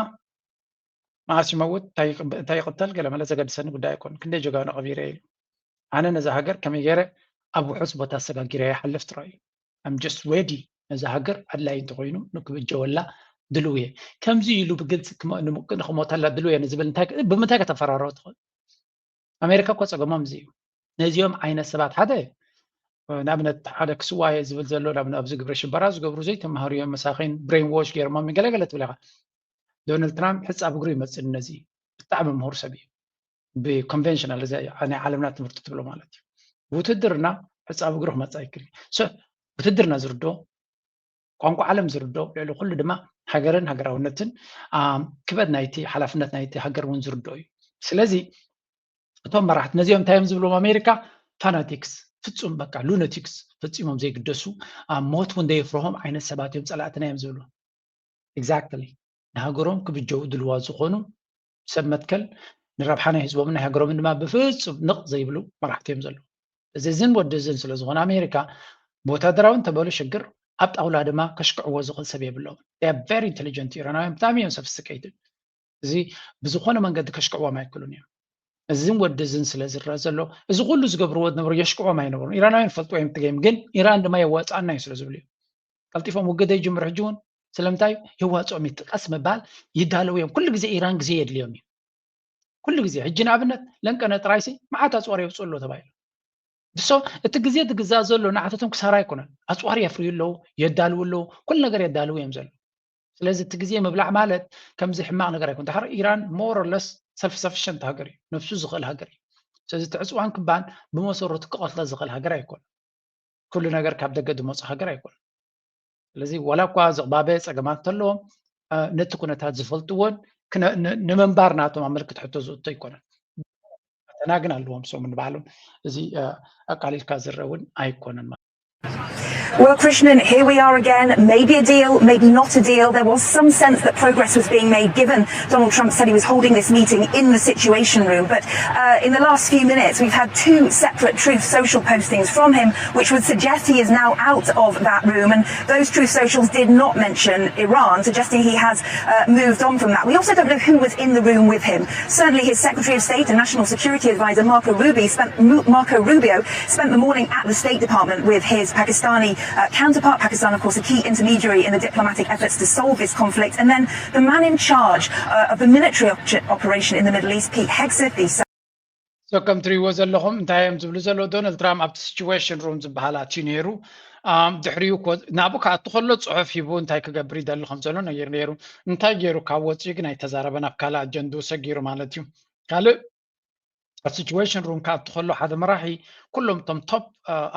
መዓስ ይመውት እንታይ ይቕተል ገለመለ ዘገድሰኒ ጉዳይ ኣይኮን። ክንደይ ጀጋኑ ኣቕቢረ ኢሉ ኣነ ነዛ ሃገር ከመይ ገይረ ኣብ ውሑስ ቦታ ኣሰጋጊረ ይሓልፍ ጥራይ እዩ። I'm just ready ነዛ ሃገር ኣድላይ እንተኮይኑ ንክብጀወላ ድልው እየ። ከምዚ ኢሉ ብግልፂ ንክሞተላ ድልው እየ ንዝብል ብምንታይ ከተፈራሮ ትኽእል? ኣሜሪካ እኮ ፀገሞም እዚ እዩ። ነዚኦም ዓይነት ሰባት ሓደ ንኣብነት ሓደ ክስዋየ ዝብል ዘሎ ንኣብነት ኣብዚ ግብረ ሽበራ ዝገብሩ ዘይተማሃሩ እዮም መሳኺን brainwash ገይሮሞም ገለገለ ትብል ኢኻ። ዶናልድ ትራምፕ ሕፃብ እግሩ ይመፅእ ነዚ ብጣዕሚ ምሁር ሰብ እዩ። ብኮንቨንሽናል እዚ ናይ ዓለምና ትምህርቲ ትብሎ ማለት እዩ። ውትድርና ሕፃብ እግሩ ክመፅእ ኣይክእል። ውትድርና ዝርዶ ቋንቋ ዓለም ዝርዶ ልዕሊ ኩሉ ድማ ሃገርን ሃገራውነትን ክበድ ናይቲ ሓላፍነት ናይቲ ሃገር እውን ዝርዶ እዩ። ስለዚ እቶም መራሕቲ ነዚኦም እንታይ እዮም ዝብሎም ኣሜሪካ ፋናቲክስ ፍፁም በቃ ሉነቲክስ ፈፂሞም ዘይግደሱ ሞት እውን ዘይፍርሆም ዓይነት ሰባት እዮም ፀላእትና እዮም ዝብሉ። Exactly ንሃገሮም ክብጀው ድልዋ ዝኾኑ ሰብ መትከል ንረብሓ ናይ ህዝቦምን ናይ ሃገሮምን ድማ ብፍፁም ንቕ ዘይብሉ መራሕቲ እዮም ዘለዉ። እዚ እዝን ወዲ እዝን ስለ ዝኾነ ኣሜሪካ ብወታደራዊ እንተበሉ ሽግር ኣብ ጣውላ ድማ ከሽክዕዎ ዝኽእል ሰብ የብሎም። Very intelligent ኢራናውያን ብጣዕሚ እዮም sophisticated። እዚ ብዝኾነ መንገዲ ከሽክዕዎም ኣይክሉን እዮም። እዝን ወዲ እዝን ስለ ዝረአ ዘሎ እዚ ኩሉ ዝገብርዎ ዝነበሩ የሽክዕዎም ኣይነበሩን። ኢራናውያን ፈልጥዎ እዮም ትገይም ግን ኢራን ድማ የዋፅኣና እዩ ስለ ዝብሉ እዮም። ቀልጢፎም ውግደ ይጅምር ሕጂ እውን ስለምንታይ የዋፅኦም እዩ። ቀስ ምባል ይዳለዉ እዮም። ኩሉ ግዜ ኢራን ግዜ የድልዮም እዩ። ኩሉ ግዜ ሕጂ ንኣብነት ለንቀነ ጥራይሲ መዓት ኣፅዋር የውፅኡ ኣሎ ተባሂሉ ድሶ እቲ ግዜ ዝግዛእ ዘሎ ንዓተቶም ክሳራ ኣይኮነን። ኣፅዋር የፍርዩ ኣለዉ፣ የዳልዉ ኣለዉ፣ ኩሉ ነገር የዳልዉ እዮም ዘለዉ። ስለዚ እቲ ግዜ ምብላዕ ማለት ከምዚ ሕማቕ ነገር ኣይኮን። ድሓር ኢራን more or less self sufficient ሃገር እዩ፣ ነብሱ ዝኽእል ሃገር እዩ። ስለዚ እቲ ዕፅዋን ክባን ብመሰረቱ ክቐትሎ ዝኽእል ሃገር ኣይኮን። ኩሉ ነገር ካብ ደገ ዝመፁ ሃገር ኣይኮን። ስለዚ ዋላ እኳ ዝቕባበ ፀገማት እንተለዎም ነቲ ኩነታት ዝፈልጥዎን ንምንባር ናቶም ኣመልክት ሕቶ ዝእቶ ኣይኮነን። ፈተና ግን ኣለዎም ሰሙ ንባዕሎም። እዚ ኣቃሊልካ ዝረእ እውን ኣይኮነን። Well, Krishnan, here we are again. Maybe a deal, maybe not a deal. There was some sense that progress was being made given Donald Trump said he was holding this meeting in the Situation Room. But uh, in the last few minutes, we've had two separate Truth Social postings from him, which would suggest he is now out of that room. And those Truth Socials did not mention Iran, suggesting he has uh, moved on from that. We also don't know who was in the room with him. Certainly, his Secretary of State and National Security Advisor Marco Rubio spent, Marco Rubio spent the morning at the State Department with his Pakistani uh, counterpart. Pakistan, of course, a key intermediary in the diplomatic efforts to solve this conflict. And then the man in charge uh, of the military op- operation in the Middle East, Pete Hegseth, the so ከም ትሪእዎ ዘለኹም እንታይ እዮም ዝብሉ ዘለዉ? ዶናልድ ትራምፕ ኣብቲ ሲቹዌሽን ሩም ዝበሃል ኣትዩ ነይሩ። ድሕሪኡ ናብኡ ክኣቱ ከሎ ፅሑፍ ሂቡ እንታይ ክገብር ይደሊ ከም ዘሎ ነጊሩ ነይሩ። እንታይ ገይሩ ካብ ወፂኡ ግን ኣይተዛረበን። ኣብ ካልእ ኣጀንድኡ ሰጊሩ ማለት እዩ። ካልእ ኣብ ሲቹዌሽን ሩም ክኣቱ ከሎ ሓደ መራሒ ኩሎም እቶም ቶፕ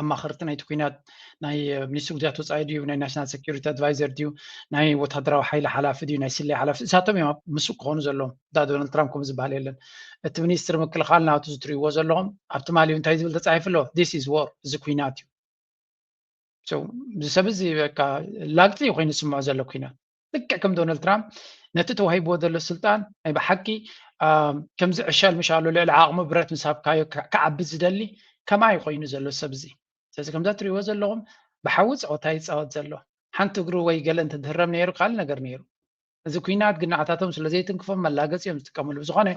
ኣማኸርቲ ናይቲ ኩናት ናይ ሚኒስትሪ ጉዳያት ወፃኢ ድዩ ናይ ናሽናል ሴኪሪቲ ኣድቫይዘር ድዩ ናይ ወታደራዊ ሓይሊ ሓላፊ ድዩ ናይ ስለያ ሓላፊ እሳቶም እዮም ምስኡ ክኾኑ ዘለዎም። እታ ዶናልድ ትራምፕ ከምኡ ዝበሃል የለን። እቲ ሚኒስትሪ ምክልኻል ናቱ ዝትሪእዎ ዘለኹም ኣብ ትማሊ እንታይ ዝብል ተፃሒፉ ኣሎ? This is war፣ እዚ ኩናት እዩ። እዚ ሰብ እዚ በቃ ላግፂ ኮይኑ ዝስምዖ ዘሎ ኩናት ልክዕ ከም ዶናልድ ትራምፕ ነቲ ተዋሂብዎ ዘሎ ስልጣን ናይ ብሓቂ ከምዚ ዕሸል ምሻሉ ልዕሊ ዓቕሙ ብረት ምስ ሃብካዮ ክዓቢ ዝደሊ ከማይ ኮይኑ ዘሎ ሰብ እዚ። ስለዚ ከምዛ ትሪእዎ ዘለኹም ብሓዊ ፀወታ ይፃወት ዘሎ። ሓንቲ እግሩ ወይ ገለ እንተድህረም ነይሩ ካልእ ነገር ነይሩ። እዚ ኩናት ግን ንዓታቶም ስለ ዘይትንክፎም መላገፂ እዮም ዝጥቀምሉ። ብዝኾነ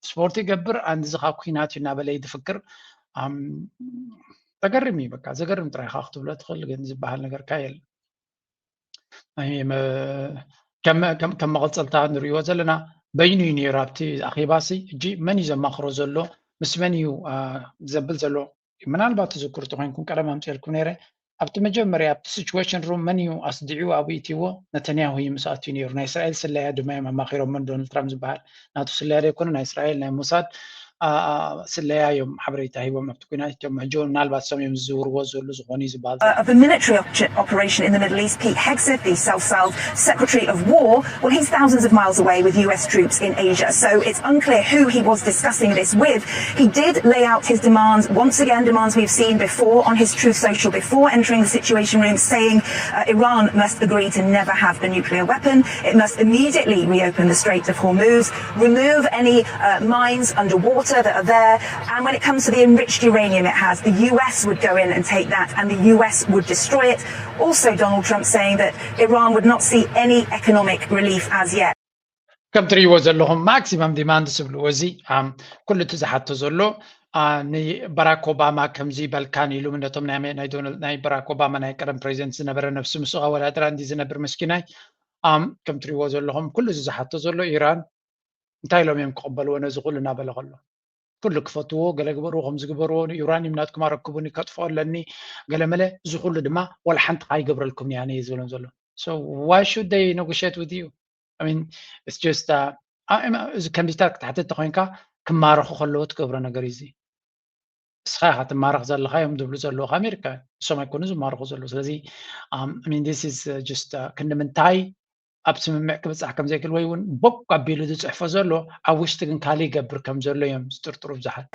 ስፖርት ይገብር ኣንድዚ ካብ ኩናት እዩ እናበለ ይድፍክር። ተገርም እዩ በቃ ዘገርም ጥራይ ኢኻ ክትብሎ ትኽእል ግን ዝበሃል ነገር ካ የለን። ከም መቐፀልታ ንሪእዎ ዘለና በይኑ እዩ ነይሩ ኣብቲ ኣኼባሲ። ሕጂ መን እዩ ዘማኽሮ ዘሎ ምስ መን እዩ ዘብል ዘሎ? ምናልባት ትዝክሩ ተኮይንኩም ቀደም ኣምፅኤልኩም ነይረ ኣብቲ መጀመርያ ኣብቲ ሲቹዌሽን ሩም መን እዩ ኣስዲዑ ኣብኡ ኢትዎ? ነተንያሁ እዩ ምስ ኣትዩ ነይሩ። ናይ እስራኤል ስለያ ድማ እዮም ኣማኺሮሞ ንዶናልድ ትራምፕ ዝበሃል ናቱ ስለያ ዘይኮነ ናይ እስራኤል ናይ ሞሳድ ስለያ እዮም ሓበሬታ ሂቦም ኣብቲ ኩናት እዮም ሕጂ ምናልባት እሶም እዮም ዝዝውርዎ ዝህሉ ዝኾኑ እዩ ዝበሃል ዘሎ። Of the military op- operation in the Middle East, Pete Hegseth, the South South Secretary of War, well, he's thousands of miles away with U S troops in Asia, so it's unclear who he was discussing this with. He did lay out his demands, once again, demands we've seen before on his Truth Social before entering the Situation Room, saying uh, Iran must agree to never have a nuclear weapon, it must immediately reopen the Strait of Hormuz, remove any uh, mines underwater that are there, and when it comes to the enriched uranium it has, the U S would go in and take that, and the U S would destroy it. Also, Donald Trump saying that Iran would not see any economic relief as yet. ከም ትርእይዎ ዘለኹም ማክሲመም ዲማንድ ዝብልዎ እዚ ኩሉ እቲ ዝሓቶ ዘሎ ንባራክ ኦባማ ከምዚ በልካን ኢሉ ነቶም ናይ ባራክ ኦባማ ናይ ቀደም ፕሬዚደንት ዝነበረ ነብሲ ምስኡ ኣወዳድራ እንዲ ዝነብር ምስኪናይ ከም ትርእይዎ ዘለኹም ኩሉ እዚ ዝሓቶ ዘሎ ኢራን እንታይ ኢሎም እዮም ክቕበልዎ ነዚ ኩሉ እናበለ ከሎ ኩሉ ክፈትዎ ገለ ግበርዎ ከም ዝግበርዎ ዩራኒም ናትኩም ኣረክቡኒ ከጥፍኦ ኣለኒ ገለመለ እዚ ኩሉ ድማ ዋላ ሓንቲ ካይገብረልኩም እያ ነየ ዝብሎም ዘሎ why should they negotiate with you I mean it's just ከምዚታት ክትሓትት ተኮይንካ ክማረኹ ከለዎ ትገብሮ ነገር እዩ እዚ እስኻ ኢኻ ትማረኽ ዘለኻ እዮም ዝብሉ ዘለዉ ኣሜሪካ እሶም ኣይኮኑ ዝማረኹ ዘለዉ ስለዚ this is just ክንዲ ምንታይ ኣብ ስምምዕ ክብፃሕ ከም ዘይክእል ወይ እውን ቦቅ ኣቢሉ ዝፅሕፎ ዘሎ ኣብ ውሽጢ ግን ካልእ ይገብር ከም ዘሎ እዮም ዝጥርጥሩ ብዙሓት።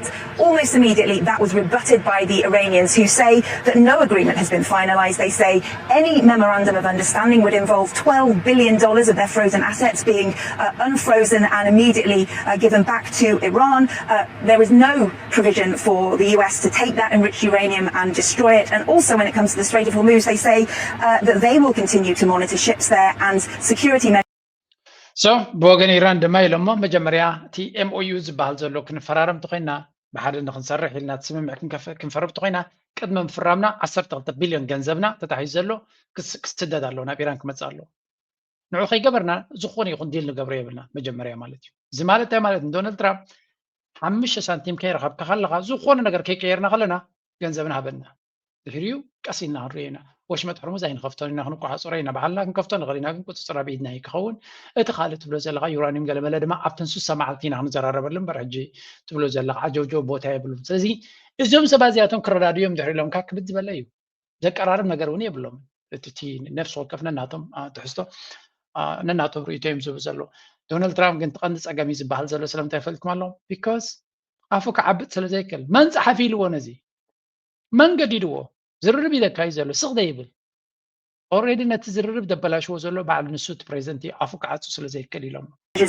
Almost immediately, that was rebutted by the Iranians, who say that no agreement has been finalized. They say any memorandum of understanding would involve twelve billion dollars of their frozen assets being uh, unfrozen and immediately uh, given back to Iran. Uh, there is no provision for the U S to take that enriched uranium and destroy it. And also, when it comes to the Strait of Hormuz, they say uh, that they will continue to monitor ships there and security measures. So ብወገን ኢራን ድማ ኢሎሞ፣ መጀመርያ እቲ M O U ዝበሃል ዘሎ ክንፈራረም ተኮይና፣ ብሓደ ንክንሰርሕ ኢልና እቲ ስምምዕ ክንፈርም ተኮይና፣ ቅድሚ ምፍራምና ዓሰርተ ክልተ ቢልዮን ገንዘብና ተታሒዙ ዘሎ ክስደድ ኣለዎ፣ ናብ ኢራን ክመፅእ ኣለዎ። ንዑ ከይገበርና ዝኾነ ይኹን ዲል ንገብሮ የብልና መጀመርያ ማለት እዩ። እዚ ማለት እንታይ ማለት? ንዶናልድ ትራምፕ ሓሙሽተ ሳንቲም ከይረኸብካ ከለኻ፣ ዝኾነ ነገር ከይቀየርና ከለና ገንዘብና ሃበና። ድሕሪኡ ቀስ ኢልና ክንሪኦ ኢና። ወሽመጥ ሕርሙዝ ኣይንኸፍቶን ኢና፣ ክንቆሓፀሮ ኢና። ባዕልና ክንከፍቶ ንኽእል ኢና፣ ግን ቁፅፅር ኣብ ኢድና እዩ ክኸውን። እቲ ካልእ ትብሎ ዘለኻ ዩራኒየም ገለመለ ድማ ኣብተን ሱሳ መዓልቲ ኢና ክንዘራረበሉ እምበር፣ ሕጂ ትብሎ ዘለኻ ዓጀውጀው ቦታ የብሉን። ስለዚ እዞም ሰባት እዚኣቶም ክረዳድኡ እዮም ድሕሪ ኢሎምካ ክብድ ዝበለ እዩ። ዘቀራርብ ነገር እውን የብሎም። እቲ ነፍሲ ወከፍ ነናቶም ትሕዝቶ ነናቶም ርእይቶ እዮም ዝህቡ ዘለዉ። ዶናልድ ትራምፕ ግን ትቐንዲ ፀገም እዩ ዝበሃል ዘሎ ስለምንታይ ፈልጥኩም ኣለኹም? ቢኮዝ ኣፉ ክዓብጥ ስለ ዘይክእል። መን ፀሓፊ ኢልዎ ነዚ? መን ገዲድዎ? ዝርርብ ኢለካ እዩ ዘሎ፣ ስቕ ዘይብል። ኦልሬዲ ነቲ ዝርርብ ደበላሽዎ ዘሎ ባዕሉ ንሱ እቲ ፕሬዚደንት እዩ፣ ኣፉ ክዓጹ ስለ ዘይክእል ኢሎም።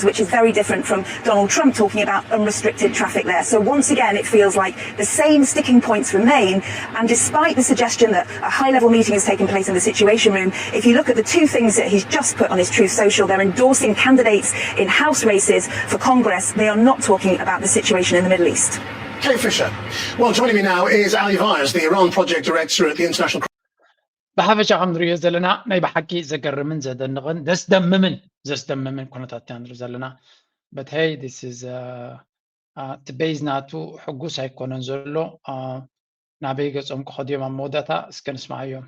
Which is very different from Donald Trump talking about unrestricted traffic there. So once again, it feels like the same sticking points remain. And despite the suggestion that a high-level meeting has taken place in the Situation Room, if you look at the two things that he's just put on his Truth Social, they're endorsing candidates in House races for Congress. They are not talking about the situation in the Middle East. Kate Fisher. Well, joining me now is Ali Vyas, the Iran project director at the International ብሓፈሻ ከም ንሪኦ ዘለና ናይ ብሓቂ ዘገርምን ዘደንቕን ዘስደምምን ዘስደምምን ኩነታት ኢና ንርኢ ዘለና። But hey, this is እቲ ቤዝ ናቱ ሕጉስ ኣይኮነን ዘሎ። ናበይ ገጾም ክኸዱ እዮም ኣብ መወዳእታ? እስከ ንስማዓዮም።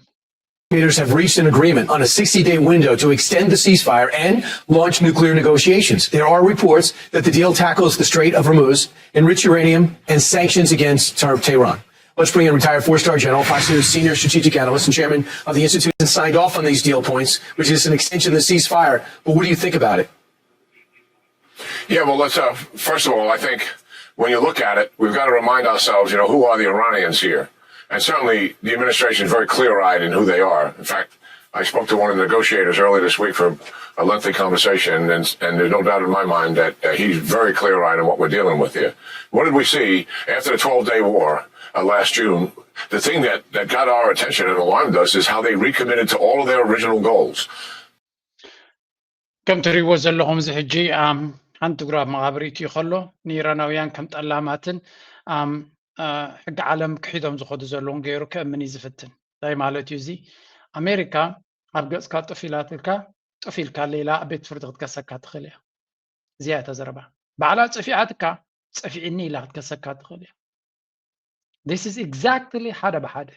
Leaders have reached an agreement on a sixty day window to extend the ceasefire and launch nuclear negotiations. There are reports that the deal tackles the Strait of Hormuz, enriched uranium, and sanctions against Tehran. Let's bring in retired four star general, Fox News senior strategic analyst, and chairman of the institute that signed off on these deal points, which is an extension of the ceasefire. But what do you think about it? Yeah, well, let's, uh, first of all, I think when you look at it, we've got to remind ourselves, you know, who are the Iranians here? And certainly the administration is very clear eyed in who they are. In fact, I spoke to one of the negotiators earlier this week for a lengthy conversation, and, and there's no doubt in my mind that uh, he's very clear eyed in what we're dealing with here. What did we see after the twelve day war uh, last June? The thing that, that got our attention and alarmed us is how they recommitted to all of their original goals. ከም ትሪእዎ ዘለኹም እዚ ሕጂ ሓንቲ እግሩ ኣብ መቓብር ኢትዩ ከሎ ንኢራናውያን ከም ጠላማትን ሕጊ ዓለም ክሒዶም ዝኸዱ ዘለውን ገይሩ ከእምን እዩ ዝፍትን። እንታይ ማለት እዩ እዚ? ኣሜሪካ ኣብ ገፅካ ጥፍ ኢላትልካ ጥፍ ኢልካ ሌላ ኣብ ቤት ፍርዲ ክትከሰካ ትኽእል እያ። እዚኣ እታ ዘረባ ባዕላ ፀፊዓትካ ፀፊዕኒ ኢላ ክትከሰካ ትኽእል እያ። This is exactly ሓደ ብሓደ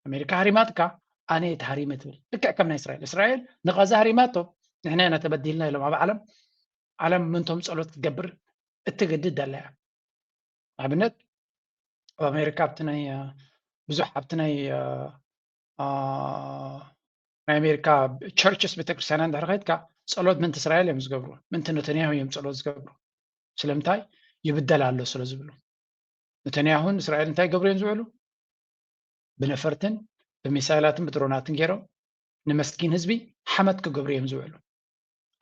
ኣሜሪካ ሃሪማትካ ኣነ እየ ተሃሪመ ትብል። ልክዕ ከም ናይ እስራኤል እስራኤል ንቓዛ ሃሪማቶ ንሕና ኢና ተበዲልና ኢሎም ኣብ ዓለም ዓለም ምንቶም ፀሎት ክትገብር እትግድድ ኣላ እያ። ኣብነት ኣብ ኣሜሪካ ኣብቲ ናይ ብዙሕ ኣብቲ ናይ ናይ ኣሜሪካ ቸርችስ ቤተክርስትያና እንድሕር ከይድካ ፀሎት ምንቲ እስራኤል እዮም ዝገብሩ፣ ምንቲ ነተንያሁ እዮም ፀሎት ዝገብሩ። ስለምንታይ? ይብደል ኣሎ ስለ ዝብሉ። ነተንያሁን እስራኤል እንታይ ይገብሩ እዮም ዝውዕሉ? ብነፈርትን ብሚሳይላትን ብድሮናትን ገይሮም ንመስኪን ህዝቢ ሓመት ክገብሩ እዮም ዝውዕሉ።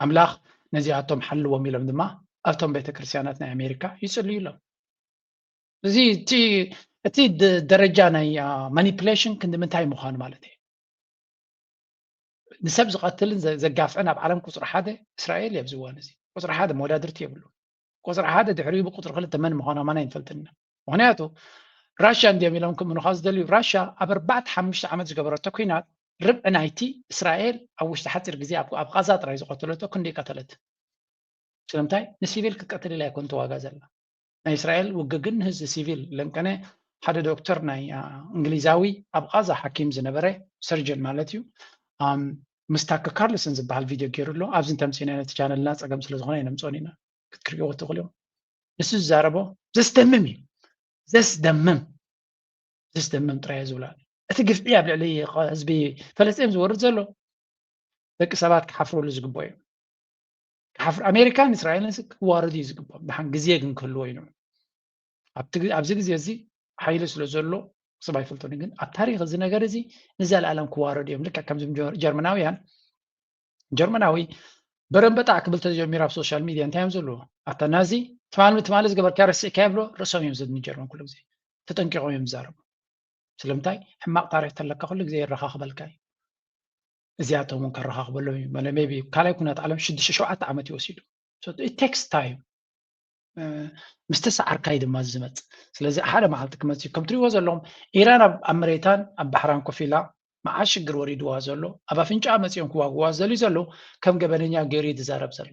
ኣምላኽ ነዚኣቶም ሓልዎም ኢሎም ድማ ኣብቶም ቤተክርስትያናት ናይ ኣሜሪካ ይፅልዩ ኣለዉ። እዚ እቲ ደረጃ ናይ ማኒፕሌሽን ክንዲ ምንታይ ምዃኑ ማለት እዩ። ንሰብ ዝቐትልን ዘጋፍዕን ኣብ ዓለም ቁፅሪ ሓደ እስራኤል እየ ኣብዚ እዋን እዚ። ቁፅሪ ሓደ መወዳድርቲ የብሉ። ቁፅሪ ሓደ ድሕሪኡ ብቁፅሪ ክልተ መን ምዃኑ ኣማና ኣይንፈልጥን ኢና። ምክንያቱ ራሽያ እንዲዮም ኢሎም ክምኑኻ ዝደልዩ። ራሽያ ኣብ ኣርባዕተ ሓሙሽተ ዓመት ዝገበረቶ ኩናት ርብዒ ናይቲ እስራኤል ኣብ ውሽጢ ሓፂር ግዜ ኣብ ቃዛ ጥራይ ዝቀተለቶ ክንደይ ቀተለት? ስለምንታይ ንሲቪል ክትቀትል ኢላ ኣይኮን ተዋጋ ዘላ። ናይ እስራኤል ውግእ ግን ንህዝቢ ሲቪል ለንቀነ ሓደ ዶክተር ናይ እንግሊዛዊ ኣብ ቃዛ ሓኪም ዝነበረ ሰርጀን ማለት እዩ ምስ ታክ ካርልሰን ዝበሃል ቪድዮ ገይሩ ኣሎ። ኣብዚ እንተምፂእና ነቲ ቻነልና ፀገም ስለዝኾነ ኣይነምፅኦን ኢና ክትክሪእዎ ትኽእሉ እዮም። ንሱ ዝዛረቦ ዘስደምም እዩ። ዘስደምም ዘስደምም ጥራይ ዝብላ እቲ ግፍዒ ኣብ ልዕሊ ህዝቢ ፈለስጢን ዝወርድ ዘሎ ደቂ ሰባት ክሓፍሩሉ ዝግብኦ እዩ። ኣሜሪካን እስራኤልን ክዋረዱ እዩ ዝግባእ። ደሓን ግዜ ግን ክህልዎ እዩ። ኣብዚ ግዜ እዚ ሓይሊ ስለ ዘሎ ሰብ ኣይፈልጦን። ግን ኣብ ታሪክ እዚ ነገር እዚ ንዘለኣለም ክዋረዱ እዮም። ልክዕ ከምዚ ጀርመናውያን ጀርመናዊ በረንበጣዕ ክብል ተጀሚሩ ኣብ ሶሻል ሚድያ እንታይ እዮም ዝብሉ? ኣታ ናዚ ትማሊ ትማሊ ዝገበርካ ረሲእካ ይብሎ ርእሶም እዮም ዘድኒ ጀርመን ኩሉ ግዜ ተጠንቂቆም እዮም ዝዛረቡ። ስለምንታይ ሕማቅ ታሪክ ተለካ ኩሉ ግዜ የረካክበልካ እዩ። እዚኣቶም እውን ከረካክበሎም እዩ። ቢ ካልኣይ ኩናት ዓለም ሽዱሽተ ሸውዓተ ዓመት ይወሲዱ። ቴክስ ታይም ምስ ተሰዓርካይ ድማ ዝመፅ። ስለዚ ሓደ መዓልቲ ክመፅ እዩ። ከም ትሪእዎ ዘለኹም ኢራን ኣብ መሬታን ኣብ ባሕራን ኮፍ ኢላ መዓ ሽግር ወሪድዋ ዘሎ ኣብ ኣፍንጫ መፂኦም ክዋግዋ ዝደልዩ ዘለዉ ከም ገበነኛ ገይሩ እዩ ዝዛረብ ዘሎ።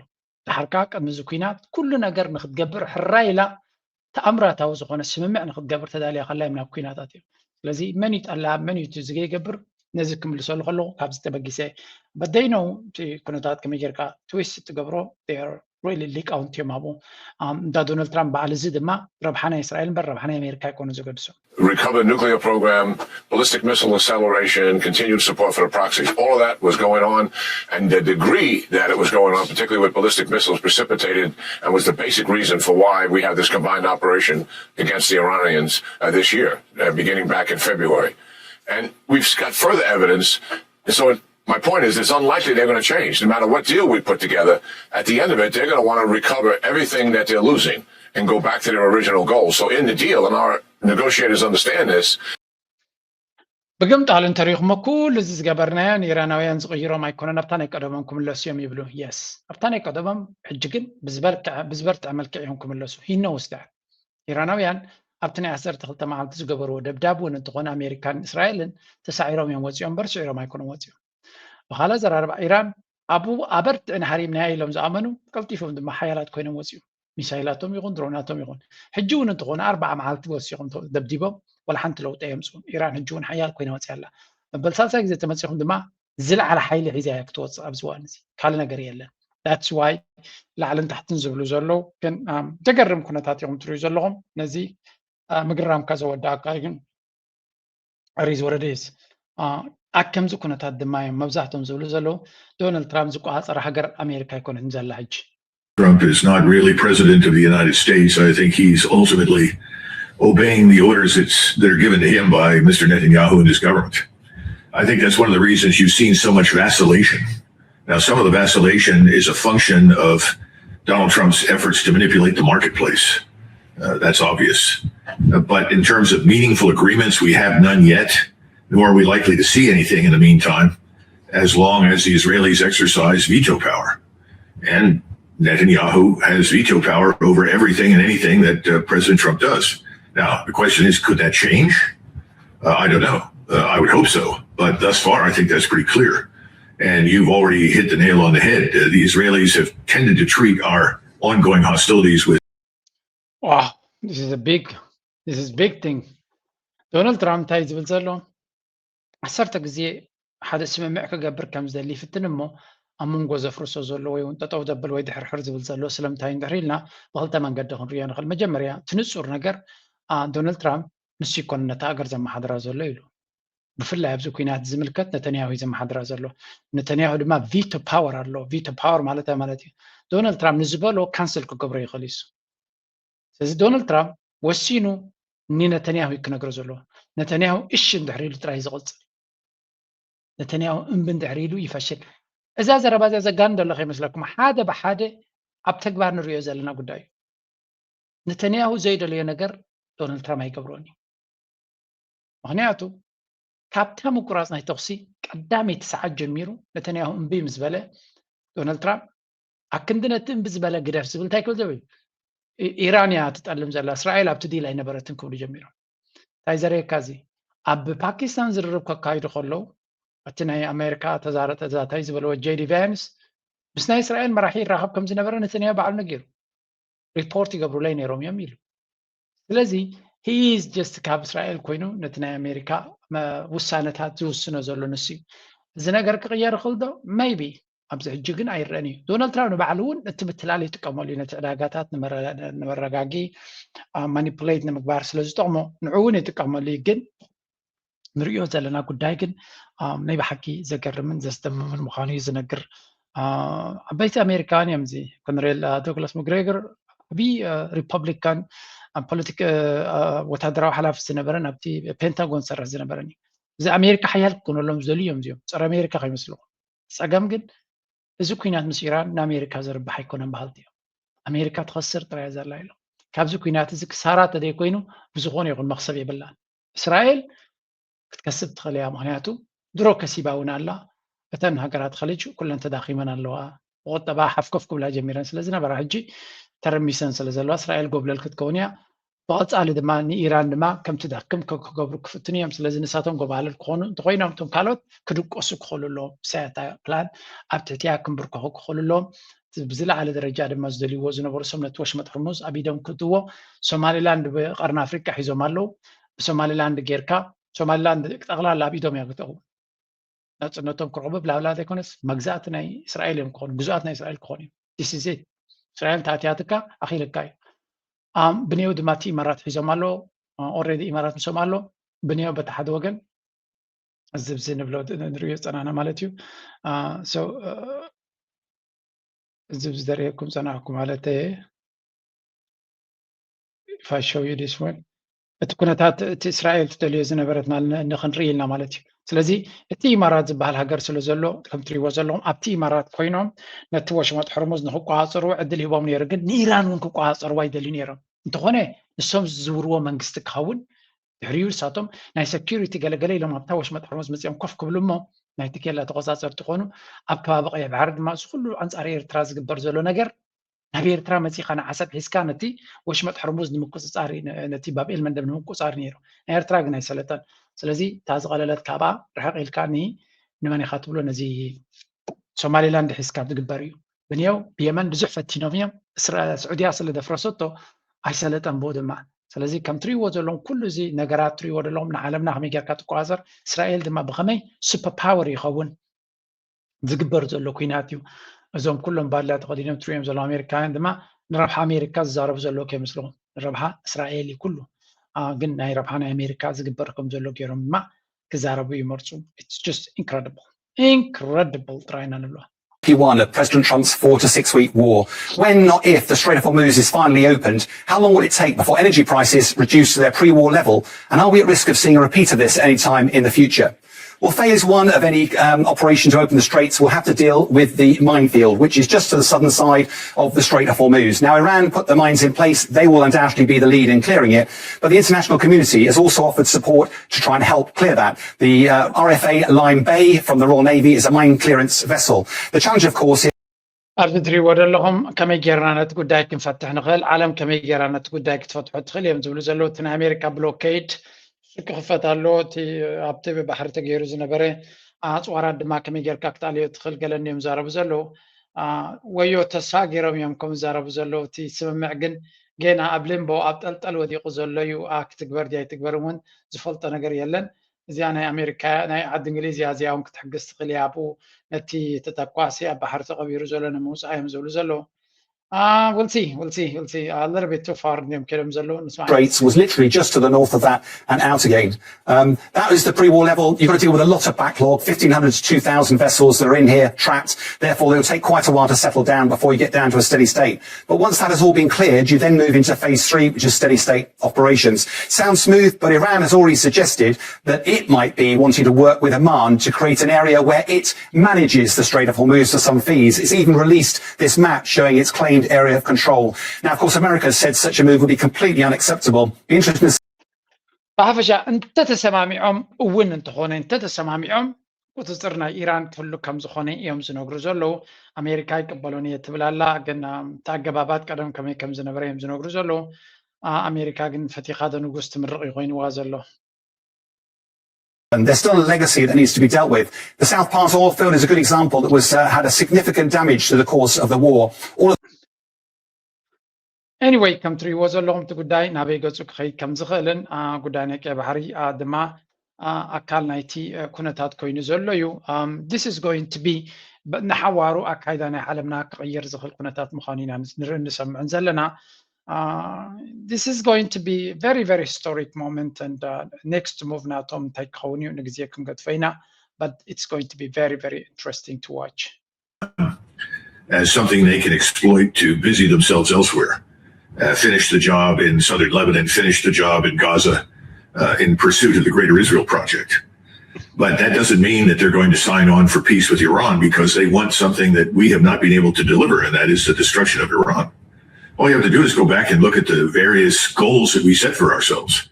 ድሓር ከዓ ቅድሚ እዚ ኩናት ኩሉ ነገር ንክትገብር ሕራይ ኢላ ተኣምራታዊ ዝኾነ ስምምዕ ንክትገብር ተዳልያ ከላ እዮም ናብ ኩናት ኣትዮም። ስለዚ መን እዩ ጠላብ መን እዩ እቲ ዝገይገብር ነዚ ክምልሰሉ ከለኹ ካብዚ ተበጊሰ በደይነው እቲ ኩነታት ከመይ ጌርካ ትዊስት ትገብሮ ሊቃውንቲ እዮም ኣብኡ። እንዳ ዶናልድ ትራምፕ በዓል እዚ ድማ ረብሓ ናይ እስራኤል እምበር ረብሓ ናይ ኣሜሪካ ኣይኮነ ዘገድሶ። Recovered nuclear program, ballistic missile acceleration, continued support for the proxies. All of that was going on, and the degree that it was going on, particularly with ballistic missiles, precipitated and was the basic reason for why we have this combined operation against the Iranians uh, this year, uh, beginning back in February. And we've got further evidence. So my point is, it's unlikely they're going to change, no matter what deal we put together. At the end of it, they're going to want to recover everything that they're losing and go back to their original goal. So in the deal, and our negotiators understand this, ብግምጣሉ እንተሪኹሞ ኩሉ እዚ ዝገበርናዮ ንኢራናውያን ዝቕይሮም ኣይኮነን፣ ኣብታ ናይ ቀደሞም ክምለሱ እዮም ይብሉ። የስ ኣብታ ናይ ቀደሞም ሕጂ ግን ብዝበርትዐ መልክዕ እዮም ክምለሱ። ሂኖ ውስተ ኢራናውያን ኣብቲ ናይ ዓሰርተ ክልተ መዓልቲ ዝገበርዎ ደብዳብ እውን እንተኾነ ኣሜሪካን እስራኤልን ተሳዒሮም እዮም ወፂኦም እምበር ስዒሮም ኣይኮኑን ወፂኦም። ብኻልእ ኣዘራርባ ኢራን ኣብኡ ኣበርትዕን ሃሪምናያ ኢሎም ዝኣመኑ ቀልጢፎም ድማ ሓያላት ኮይኖም ወፂኦም። ሚሳይላቶም ይኹን ድሮናቶም ይኹን ሕጂ እውን እንተኾነ ኣርባዓ መዓልቲ ወሲኾም ደብዲቦም ዋላ ሓንቲ ለውጢ ኣየምፅኡን። ኢራን ሕጂ እውን ሓያል ኮይና ወፂኣ ኣላ። መበል ሳልሳይ ግዜ ተመፂኹም ድማ ዝለዓለ ሓይሊ ሒዛ እያ ክትወፅእ ኣብዚ እዋን እዚ ካልእ ነገር የለን። That's why ላዕልን ታሕትን ዝብሉ ዘለዉ ግን ዘገርም ኩነታት ኢኹም ትሪኡ ዘለኹም። ነዚ ምግራምካ ዘወዳእካ ግን ሪዝ ወረደስ ኣብ ከምዚ ኩነታት ድማ እዮም መብዛሕቶም ዝብሉ ዘለዉ ዶናልድ ትራምፕ ዝቆፃፀራ ሃገር ኣሜሪካ ኣይኮነትን ዘላ ሕጂ። Trump is not really president of the United States. I think he's ultimately obeying the orders that's, that are given to him by Mister Netanyahu and his government. I think that's one of the reasons you've seen so much vacillation. Now, some of the vacillation is a function of Donald Trump's efforts to manipulate the marketplace. Uh, that's obvious. Uh, but in terms of meaningful agreements, we have none yet, nor are we likely to see anything in the meantime, as long as the Israelis exercise veto power. And Netanyahu has veto power over everything and anything that uh, President Trump does. Now, the question is, could that change? Uh, I don't know. Uh, I would hope so. But thus far, I think that's pretty clear. And you've already hit the nail on the head. Uh, the Israelis have tended to treat our ongoing hostilities with. Wow, this is a big, this is big thing. ዶናልድ ትራምፕ እንታይ ዝብል ዘሎ ዓሰርተ ግዜ ሓደ ስምምዕ ክገብር ከም ዝደሊ ይፍትን እሞ ኣብ መንጎ ዘፍርሶ ዘሎ ወይ እውን ጠጠው ዘብል ወይ ድሕርሕር ዝብል ዘሎ ስለምንታይ እንድሕር ኢልና ብክልተ መንገዲ ክንሪኦ ንኽእል። መጀመርያ እቲ ንፁር ነገር ዶናልድ ትራምፕ ንሱ ይኮነ ነታ ሃገር ዘመሓድራ ዘሎ ኢሉ። ብፍላይ ኣብዚ ኩናት ዝምልከት ነተንያሁ እዩ ዘመሓድራ ዘሎ። ነተንያሁ ድማ ቪቶ ፓወር ኣሎ። ቪቶ ፓወር ማለት ማለት እዩ ዶናልድ ትራምፕ ንዝበሎ ካንስል ክገብሮ ይኽእል እዩ። ስለዚ ዶናልድ ትራምፕ ወሲኑ ንነተንያሁ እዩ ክነግሮ ዘለዎ። ነተንያሁ እሺ እንድሕር ኢሉ ጥራይ ዝቕፅል። ነተንያሁ እምቢ እንድሕር ኢሉ ይፈሽል። እዛ ዘረባ እዚኣ ዘጋንን ዘሎ ከይመስለኩም ሓደ ብሓደ ኣብ ተግባር ንሪኦ ዘለና ጉዳይ እዩ። ነተንያሁ ዘይደለዮ ነገር ዶናልድ ትራምፕ ኣይገብሮን እዩ። ምክንያቱ ካብታ ምቁራፅ ናይ ተኩሲ ቀዳመይቲ ሰዓት ጀሚሩ ነተንያሁ እምቢ ምስ በለ ዶናልድ ትራምፕ ኣክንዲ ነቲ እምቢ ዝበለ ግደፍ ዝብል እንታይ ክብል ዘብል ኢራን እያ ትጠልም ዘላ እስራኤል ኣብቲ ዲል ኣይነበረትን ክብሉ ጀሚሮም። እንታይ ዘርእየካ እዚ ኣብ ፓኪስታን ዝርርብ ከካይዱ ከለዉ እቲ ናይ ኣሜሪካ ተዛረጠ ዛታይ ዝበለዎ ጄዲ ቫንስ ምስ ናይ እስራኤል መራሒ ይራኸብ ከም ዝነበረ ነተንያሁ ባዕሉ ነጊሩ። ሪፖርት ይገብሩለይ ነይሮም እዮም ኢሉ። ስለዚ he is just ካብ እስራኤል ኮይኑ ነቲ ናይ ኣሜሪካ ውሳነታት ዝውስኖ ዘሎ ንሱ እዩ። እዚ ነገር ክቕየር ይኽእል ዶ? Maybe ኣብዚ ሕጂ ግን ኣይረአን እዩ። ዶናልድ ትራምፕ ንባዕሉ እውን እቲ ምትላል ይጥቀመሉ እዩ ነቲ ዕዳጋታት ንመረጋጊ ማኒፕሌት ንምግባር ስለ ዝጠቕሞ ንዑ እውን ይጥቀመሉ እዩ። ግን ንሪኦ ዘለና ጉዳይ ግን ናይ ብሓቂ ዘገርምን ዘስደምምን ምዃኑ እዩ ዝነግር። ዓበይቲ ኣሜሪካውያን እዮም። እዚ ኮነሬል ዶግላስ መግሬገር ዓብዪ ሪፐብሊካን ኣብ ፖለቲክ ወታደራዊ ሓላፊ ዝነበረን ኣብቲ ፔንታጎን ዝሰርሕ ዝነበረን እዩ። እዚ ኣሜሪካ ሓያል ክኮነሎም ዝደልዩ እዮም። እዚኦም ጸረ ኣሜሪካ ከይመስልኩም። ጸገም ግን እዚ ኩናት ምስ ኢራን ንኣሜሪካ ዘርብሕ ኣይኮነን በሃልቲ እዮም። ኣሜሪካ ትኸስር ጥራይ ዘላ ኢሎም። ካብዚ ኩናት እዚ ክሳራ ተዘይኮይኑ ብዝኾነ ይኹን መኽሰብ የብላን። እስራኤል ክትከስብ ትኽእል እያ። ምክንያቱ ድሮ ከሲባ እውን ኣላ። እተን ሃገራት ኸሊጅ ኩለን ተዳኺመን ኣለዋ። ብቁጠባ ሓፍኮፍ ክብላ ጀሚረን ስለ ዝነበራ ሕጂ ተረሚሰን ስለ ዘለዋ እስራኤል ጎብለል ክትከውን እያ። ብቐጻሊ ድማ ንኢራን ድማ ከም ትደክም ክገብሩ ክፍትኑ እዮም። ስለዚ ንሳቶም ጎባልል ክኾኑ እንተኮይኖም እቶም ካልኦት ክድቆሱ ክኽእሉ ኣለዎም። ብሳያታ ፕላን ኣብ ትሕቲያ ክንብርከኹ ክኽእሉ ኣለዎም። ብዝለዓለ ደረጃ ድማ ዝደልይዎ ዝነበሩ ሰብ ነቲ ወሽመጥ ሕርሙዝ ኣብ ኢዶም ክትዎ። ሶማሊላንድ ብቀርኒ ኣፍሪቃ ሒዞም ኣለዉ። ብሶማሊላንድ ጌርካ ሶማሊላንድ ጠቕላላ ኣብ ኢዶም እያ ክትእው። ናጽነቶም ክረኽቡ ብላብላ ዘይኮነስ መግዛእቲ ናይ እስራኤል እዮም ክኾኑ፣ ግዙኣት ናይ እስራኤል ክኾኑ እዮም። ዲስዜት እስራኤል ተኣትያትካ ኣኺልካ እዩ። ብንየው ድማ እቲ ኢማራት ሒዞም ኣሎ። ኦሬዲ ኢማራት ምሶም ኣሎ። ብንየው በቲ ሓደ ወገን እዚ ብዚ ንብሎ ንሪኦ ዝጸናና ማለት እዩ። እዚ ብዚ ዘርእየኩም ጸናሕኩ ማለት if I show you this one እቲ ኩነታት እቲ እስራኤል ትደልዮ ዝነበረትና ንክንርኢ ኢልና ማለት እዩ። ስለዚ እቲ ኢማራት ዝበሃል ሃገር ስለ ዘሎ ከም ትሪእዎ ዘለኹም ኣብቲ ኢማራት ኮይኖም ነቲ ወሽመጥ ሕርሙዝ ንክቋፃፀርዎ ዕድል ሂቦም ነይሩ። ግን ንኢራን እውን ክቋፃፀርዎ ኣይደልዩ ነይሮም። እንተኾነ ንሶም ዝዝውርዎ መንግስቲ ክኸውን ድሕሪኡ ንሳቶም ናይ ሰኪሪቲ ገለገለ ኢሎም ኣብታ ወሽመጥ ሕርሙዝ መፂኦም ኮፍ ክብሉ እሞ ናይቲ ኬላ ተቆፃፀርቲ ኮኑ ኣብ ከባቢ ቀይሕ ባሕሪ ድማ እዚ ኩሉ ኣንፃር ኤርትራ ዝግበር ዘሎ ነገር ናብ ኤርትራ መፂኻ ንዓሰብ ሒዝካ ነቲ ወሽመጥ ሕርሙዝ ንምቁፅፃር ነቲ ባብ ኤል መንደብ ንምቁፃር ነይሩ። ናይ ኤርትራ ግን ኣይሰለጠን። ስለዚ እታ ዝቐለለት ካብኣ ርሕቕ ኢልካ ንመን ኢኻ ትብሎ ነዚ ሶማሊላንድ ሒዝካ ዝግበር እዩ። ብንየው ብየመን ብዙሕ ፈቲኖም እዮም። ስዑድያ ስለ ደፍረሰቶ ኣይሰለጠን ብኡ ድማ። ስለዚ ከም ትሪእዎ ዘለኹም ኩሉ እዚ ነገራት ትሪእዎ ዘለኹም ንዓለምና ከመይ ጌርካ ትቆፃፀር፣ እስራኤል ድማ ብኸመይ ሱፐር ፓወር ይኸውን ዝግበር ዘሎ ኩናት እዩ። እዞም ኩሎም ባድላ ተኸዲኖም ትሪእዮም ዘለዉ ኣሜሪካውያን ድማ ንረብሓ ኣሜሪካ ዝዛረቡ ዘለዉ ከይመስልኹም። ንረብሓ እስራኤል እዩ ኩሉ። ግን ናይ ረብሓ ናይ ኣሜሪካ ዝግበር ከም ዘሎ ገይሮም ድማ ክዛረቡ ይመርፁ። It's just incredible. Incredible ጥራይ ኢና ንብሎ። P one of President Trump's four to six week war. When, not if, the Strait of Hormuz is finally opened, how long will it take before energy prices reduce to their pre war level? And are we at risk of seeing a repeat of this any time in the future? Well, phase one of any um, operation to open the straits will have to deal with the minefield, which is just to the southern side of the Strait of Hormuz. Now, Iran put the mines in place. They will undoubtedly be the lead in clearing it. But the international community has also offered support to try and help clear that. The uh, R F A Lime Bay from the Royal Navy is a mine clearance vessel. The challenge, of course, is ኣብዚ ትሪእዎ ዘለኹም ከመይ ጌርና ነቲ ጉዳይ ክንፈትሕ ንኽእል፣ ዓለም ከመይ ጌራ ነቲ ጉዳይ ክትፈትሖ ትኽእል እዮም ዝብሉ ዘለዉ። እቲ ናይ ኣሜሪካ ብሎኬድ ሽቅ ክፈት ኣሎ። እቲ ኣብቲ ባሕሪ ተገይሩ ዝነበረ ኣፅዋራት ድማ ከመይ ጌርካ ክትኣልዮ ትኽእል ገለ እዮም ዝዛረቡ ዘለዉ። ወዮ ተስፋ ገይሮም እዮም ከም ዝዛረቡ ዘለዉ። እቲ ስምምዕ ግን ገና ኣብ ሊምቦ ኣብ ጠልጠል ወዲቑ ዘሎ እዩ። ክትግበር ድያ ኣይትግበር እውን ዝፈልጦ ነገር የለን። እዚኣ ናይ ኣሜሪካ ናይ ዓዲ እንግሊዝ እያ። እዚኣ እውን ክትሕግዝ ትኽእል እያ። ኣብኡ ነቲ ተተኳሲ ኣብ ባሕሪ ተቐቢሩ ዘሎ ንምውፃእ እዮም ዝብሉ ዘለዉ። Uh, we'll see, we'll see, we'll see. A little bit too far እንዲም ከይዶም ዘለዉ ንስማዕ። Straits was literally just to the north of that and out again. Um, that is the pre-war level. You've got to deal with a lot of backlog, fifteen hundred to two thousand vessels that are in here trapped. Therefore, it'll take quite a while to settle down before you get down to a steady state. But once that has all been cleared, you then move into phase three, which is steady state operations. Sounds smooth, but Iran has already suggested that it might be wanting to work with Oman to create an area where it manages the Strait of Hormuz for some fees. It's even released this map showing its claimed area of control. Now, of course, America has said such a move would be completely unacceptable. Be interesting to ብሓፈሻ እንተተሰማሚዖም እውን እንተኾነ እንተተሰማሚዖም ቁፅፅር ናይ ኢራን ክህሉ ከም ዝኾነ እዮም ዝነግሩ ዘለዉ። ኣሜሪካ ይቅበሎን እየ ትብል ኣላ፣ ግን እቲ ኣገባባት ቀደም ከመይ ከም ዝነበረ እዮም ዝነግሩ ዘለዉ። ኣሜሪካ ግን ፈቲኻ ዶ ንጉስ ትምርቕ እዩ ኮይንዋ ዘሎ። And there's still a legacy that needs to be dealt with. The South Pars oil field is a good example that was uh, had a significant damage to the course of the war. All of Anyway, ከም ትሪእዎ ዘለኹም እቲ ጉዳይ ናበይ ገፁ ክኸይድ ከም ዝኽእልን ጉዳይ ናይ ቀይ ባሕሪ ድማ ኣካል ናይቲ ኩነታት ኮይኑ ዘሎ እዩ። This is going to be ንሓዋሩ ኣካይዳ ናይ ዓለምና ክቕይር ዝኽእል ኩነታት ምዃኑ ኢና ንርኢ ንሰምዕን ዘለና። This is going to be very very historic moment and next move ናቶም እንታይ ክኸውን እዩ ንግዜ ክንገድፎ ኢና። But it's going to be very very interesting to watch. as something they can exploit to busy themselves elsewhere. Uh, finish the job in southern Lebanon, finish the job in Gaza, uh, in pursuit of the Greater Israel Project. But that doesn't mean that they're going to sign on for peace with Iran because they want something that we have not been able to deliver, and that is the destruction of Iran. All you have to do is go back and look at the various goals that we set for ourselves.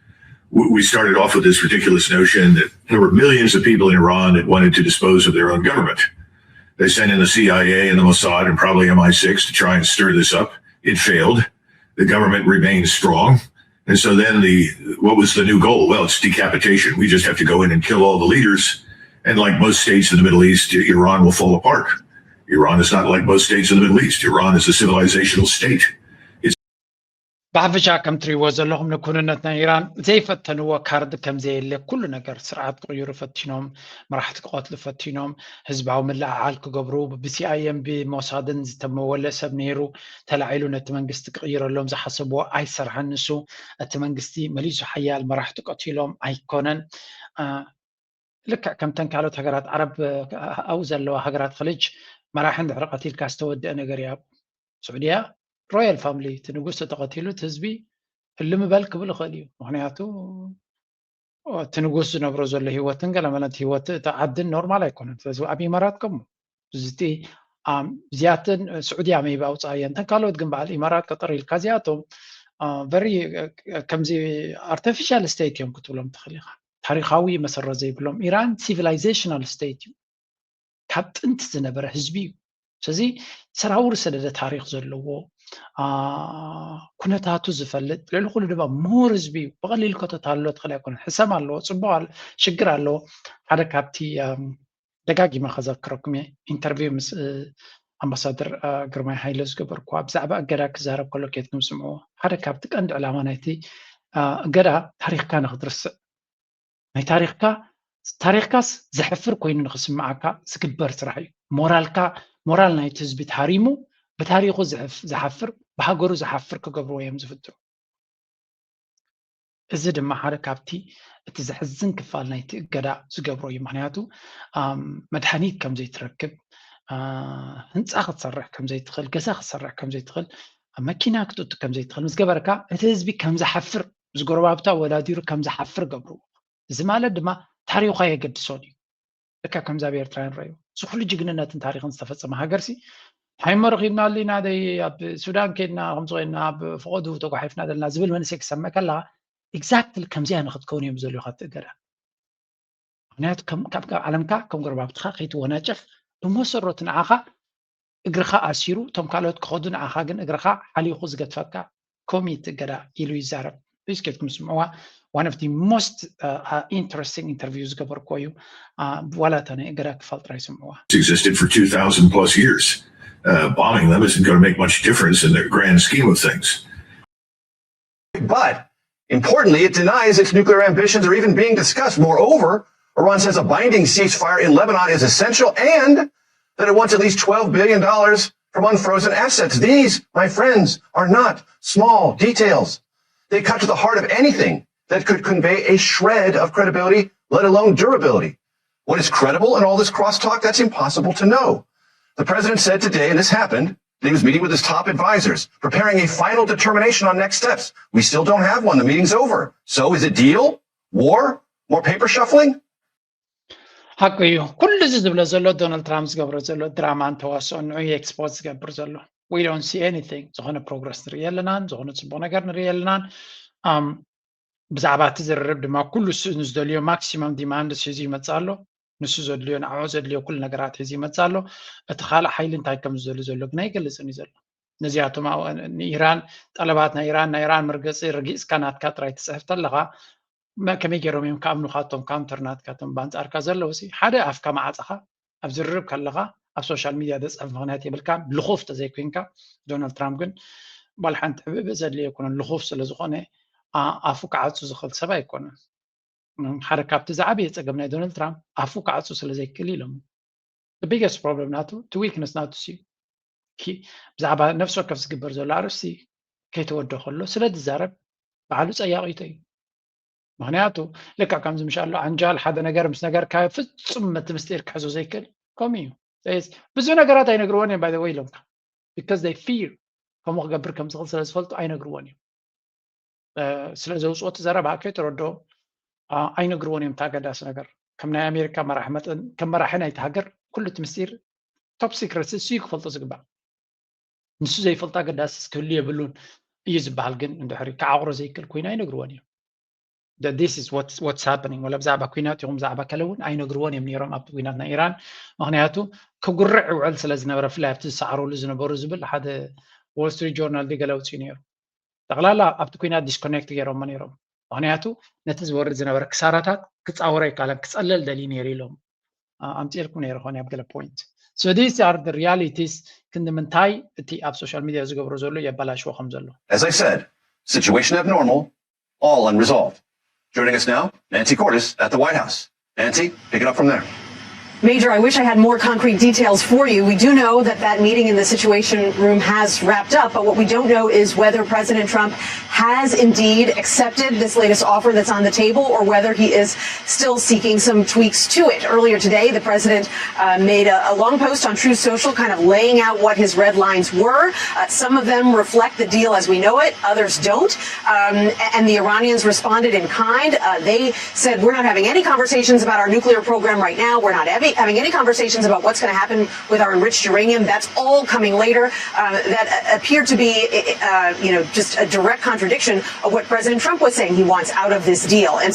We started off with this ridiculous notion that there were millions of people in Iran that wanted to dispose of their own government. They sent in the C I A and the Mossad and probably M I six to try and stir this up. It failed. The government remains strong. And so then the what was the new goal? Well, it's decapitation. We just have to go in and kill all the leaders. And like most states in the Middle East, Iran will fall apart. Iran is not like most states in the Middle East. Iran is a civilizational state. ብሓፈሻ ከም ትሪእዎ ዘለኹም ንክውንነት ናይ ኢራን ዘይፈተንዎ ካርድ ከም ዘየለ ኩሉ ነገር ስርዓት ክቕይሩ ፈቲኖም፣ መራሕቲ ክቐትሉ ፈቲኖም፣ ህዝባዊ ምልዕዓል ክገብሩ ብሲኣይኤን ብሞሳድን ዝተመወለ ሰብ ነይሩ ተላዒሉ ነቲ መንግስቲ ክቕይረሎም ዝሓሰብዎ ኣይሰርሐን። ንሱ እቲ መንግስቲ መሊሱ ሓያል መራሕቲ ቀቲሎም ኣይኮነን። ልክዕ ከምተን ካልኦት ሃገራት ዓረብ ኣብኡ ዘለዋ ሃገራት ኸሊጅ መራሒ እንድሕር ቀቲልካ ዝተወደአ ነገር እዩ። ኣብ ስዑድያ ሮያል ፋሚሊ እቲ ንጉስ ተተቐቲሉ እቲ ህዝቢ እልም በል ክብል ይኽእል እዩ። ምክንያቱ እቲ ንጉስ ዝነብሮ ዘሎ ህይወትን ገለመለት ህይወት እቲ ዓድን ኖርማል ኣይኮነን። ስለዚ ኣብ ኢማራት ከምኡ እዚ እዚኣተን ስዑድያ መይቢ ኣውፅኣየን እተን ካልኦት ግን በዓል ኢማራት ቀጠር ኢልካ እዚኣቶም ቨሪ ከምዚ ኣርቲፊሻል ስቴት እዮም ክትብሎም ትኽእል ኢኻ። ታሪኻዊ መሰረት ዘይብሎም ኢራን ሲቪላይዜሽናል ስቴት እዩ። ካብ ጥንቲ ዝነበረ ህዝቢ እዩ። ስለዚ ሰራውር ሰደደ ታሪክ ዘለዎ ኩነታቱ ዝፈልጥ ልዕሊ ኩሉ ድማ ምሁር ህዝቢ እዩ። ብቐሊል ከተታልሎ ትኽእል ኣይኮነን። ሕሰም ኣለዎ፣ ፅቡቅ ሽግር ኣለዎ። ሓደ ካብቲ ደጋጊመ ከዘክረኩም እየ ኢንተርቪው ምስ ኣምባሳደር ግርማይ ሃይለ ዝገበርኩዋ ብዛዕባ እገዳ ክዛረብ ከሎ ኬድኩም ስምዕዎ። ሓደ ካብቲ ቀንዲ ዕላማ ናይቲ እገዳ ታሪክካ ንክትርስዕ ናይ ታሪክካ ታሪክካስ ዘሕፍር ኮይኑ ንክስምዓካ ዝግበር ስራሕ እዩ። ሞራልካ ሞራል ናይቲ ህዝቢ ተሃሪሙ ብታሪኩ ዝሓፍር ብሃገሩ ዝሓፍር ክገብርዎ እዮም ዝፍትኑ። እዚ ድማ ሓደ ካብቲ እቲ ዘሕዝን ክፋል ናይቲ እገዳ ዝገብሮ እዩ። ምክንያቱ መድሃኒት ከም ዘይትረክብ፣ ህንፃ ክትሰርሕ ከም ዘይትኽእል፣ ገዛ ክትሰርሕ ከም ዘይትኽእል፣ መኪና ክትእቱ ከም ዘይትኽእል ምስ ገበርካ እቲ ህዝቢ ከም ዝሓፍር ምስ ጎረባብቱ ኣወዳዲሩ ከም ዝሓፍር ገብርዎ። እዚ ማለት ድማ ታሪኳ የገድሶን እዩ። ልክዕ ከምዚ ኣብ ኤርትራ ንረዮ እዚ ኩሉ ጅግንነትን ታሪክን ዝተፈፀመ ሃገርሲ ሃይመ ረኺብናሉ ኢና ደይ ኣብ ሱዳን ከድና ከምዚ ኮይና ኣብ ፈቐዱ ተጓሒፍና ዘለና ዝብል መንእሰይ ክሰምዕ ከለካ ኤግዛክትሊ ከምዚኣ ንክትከውን እዮም ዝደልዩካ እቲ እገዳ። ምክንያቱ ካብ ዓለምካ ከም ጎረባብትካ ከይትወናጨፍ ብመሰረቱ ንዓኻ እግርኻ ኣሲሩ እቶም ካልኦት ክኸዱ ንዓኻ ግን እግርኻ ሓሊኹ ዝገድፈካ ከምኡ እዩ እቲ እገዳ ኢሉ ይዛረብ። ፕሊስ ኬድኩም ስምዕዋ። One of the most interesting interview ዝገበርክዎ እዩ። ዋላ እታ ናይ እገዳ ክፋል ጥራይ ስምዕዋ። existed for two thousand plus years. Uh, bombing them isn't going to make much difference in the grand scheme of things. But importantly, it denies its nuclear ambitions are even being discussed. Moreover, Iran says a binding ceasefire in Lebanon is essential and that it wants at least twelve billion dollars from unfrozen assets. These, my friends, are not small details. They cut to the heart of anything that could convey a shred of credibility, let alone durability. What is credible in all this crosstalk? That's impossible to know. The president said today, and this happened, that he was meeting with his top advisors, preparing a final determination on next steps. We still don't have one. The meeting's over. So is it deal? War? More paper shuffling? ሓቂ እዩ። ኩሉ እዚ ዝብሎ ዘሎ ዶናልድ ትራምፕ ዝገብሮ ዘሎ ድራማን ተዋስኦን ንዑ ኤክስፖርት ዝገብር ዘሎ። We don't see anything። ዝኾነ ፕሮግረስ ንርኢ የለናን፣ ዝኾነ ፅቡቅ ነገር ንርኢ የለናን። ብዛዕባ እቲ ዝርርብ ድማ ኩሉ ንዝደልዮ ማክሲመም ዲማንድስ ሒዙ ይመፅእ ኣሎ። ንሱ ዘድልዮ ንዕኡ ዘድልዮ ኩሉ ነገራት ሒዙ ይመፅእ ኣሎ። እቲ ካልእ ሓይሊ እንታይ ከም ዝደሊ ዘሎ ግን ኣይገልፅን እዩ ዘሎ። ነዚኣቶም ንኢራን ጠለባት ናይ ኢራን ናይ ኢራን መርገፂ ረጊፅካ ናትካ ጥራይ ትፅሕፍ ተለካ ከመይ ገይሮም እዮም ክኣምኑካ እቶም ካውንተር ናትካ እቶም ብኣንፃርካ ዘለዉ ሲ ሓደ ኣፍካ መዓፅኻ ኣብ ዝርርብ ከለኻ ኣብ ሶሻል ሚድያ ዘፅሕፍ ምክንያት የብልካን ልኹፍ ተዘይኮይንካ። ዶናልድ ትራምፕ ግን ዋላ ሓንቲ ሕብእብእ ዘድልዮ ኣይኮነን ልኹፍ ስለዝኾነ ኣፉ ክዓፁ ዝኽእል ሰብ ኣይኮነን። ሓደ ካብቲ ዝዓበየ ፀገም ናይ ዶናልድ ትራምፕ ኣፉ ክዓፁ ስለዘይክእል ኢሎም። ቢገስት ፕሮብለም ናቱ እቲ ዊክነስ ናቱ ሲ ብዛዕባ ነፍሲ ወከፍ ዝግበር ዘሎ ኣርእስቲ ከይተወደ ከሎ ስለ ዝዛረብ ባዕሉ ፀያቂቶ እዩ። ምክንያቱ ልክዕ ከምዚ ምሽ ኣሎ ዓንጃል ሓደ ነገር ምስ ነገርካ ፍፁም እቲ ምስጢር ክሕዞ ዘይክእል ከምኡ እዩ። ብዙ ነገራት ኣይነግርዎን እዮም። By the way ኢሎምካ because they fear ከምኡ ክገብር ከም ዝኽእል ስለ ዝፈልጡ ኣይነግርዎን እዮም። ስለ ዘውፅኦ እቲ ዘረባ ከይተረድኦ ኣይነግርዎን እዮም። እቲ ኣገዳሲ ነገር ከም ናይ ኣሜሪካ መራሒ መጠን ከም መራሒ ናይቲ ሃገር ኩሉ እቲ ምስጢር top secret እሱ እዩ ክፈልጦ ዝግባእ። ንሱ ዘይፈልጦ ኣገዳሲ ክህሉ የብሉን እዩ ዝበሃል። ግን እንድሕሪ ክዓቑሮ ዘይክእል ኮይኑ ኣይነግርዎን እዮም። This is what's happening። ወላ ብዛዕባ ኩናት ይኹን ብዛዕባ ከለ እውን ኣይነግርዎን እዮም ነይሮም ኣብቲ ኩናት ናይ ኢራን። ምክንያቱ ክጉርዕ ይውዕል ስለ ዝነበረ ብፍላይ ኣብቲ ዝሰዓረሉ ዝነበሩ ዝብል ሓደ Wall Street Journal ድዩ ገለ ኣውፅኡ ነይሩ። ጠቕላላ ኣብቲ ኩናት disconnect ገይሮሞ ነይሮም። ምክንያቱ ነቲ ዝወርድ ዝነበረ ክሳራታት ክፃወሮ ኣይከኣለን፣ ክፀለል ደልዩ ነይሩ ኢሎም ኣምፂኤልኩም ነይረ ኾነ ኣብ ገለ point። So these are the realities። ክንዲ ምንታይ እቲ ኣብ social media ዝገብሮ ዘሎ የበላሽዎ ከም ዘሎ። As I said, situation abnormal, all unresolved. Joining us now, Nancy Cordes at the White House. Nancy, pick it up from there. Major, I wish I had more concrete details for you. We do know that that meeting in the Situation Room has wrapped up, but what we don't know is whether President Trump has indeed accepted this latest offer that's on the table or whether he is still seeking some tweaks to it. Earlier today, the president uh, made a, a, long post on Truth Social kind of laying out what his red lines were. Uh, some of them reflect the deal as we know it, others don't. Um, and the Iranians responded in kind. Uh, they said, "We're not having any conversations about our nuclear program right now. We're not having any conversations about what's going to happen with our enriched uranium. That's all coming later." Uh, that appeared to be, uh, you know, just a direct contradiction of what President Trump was saying he wants out of this deal. And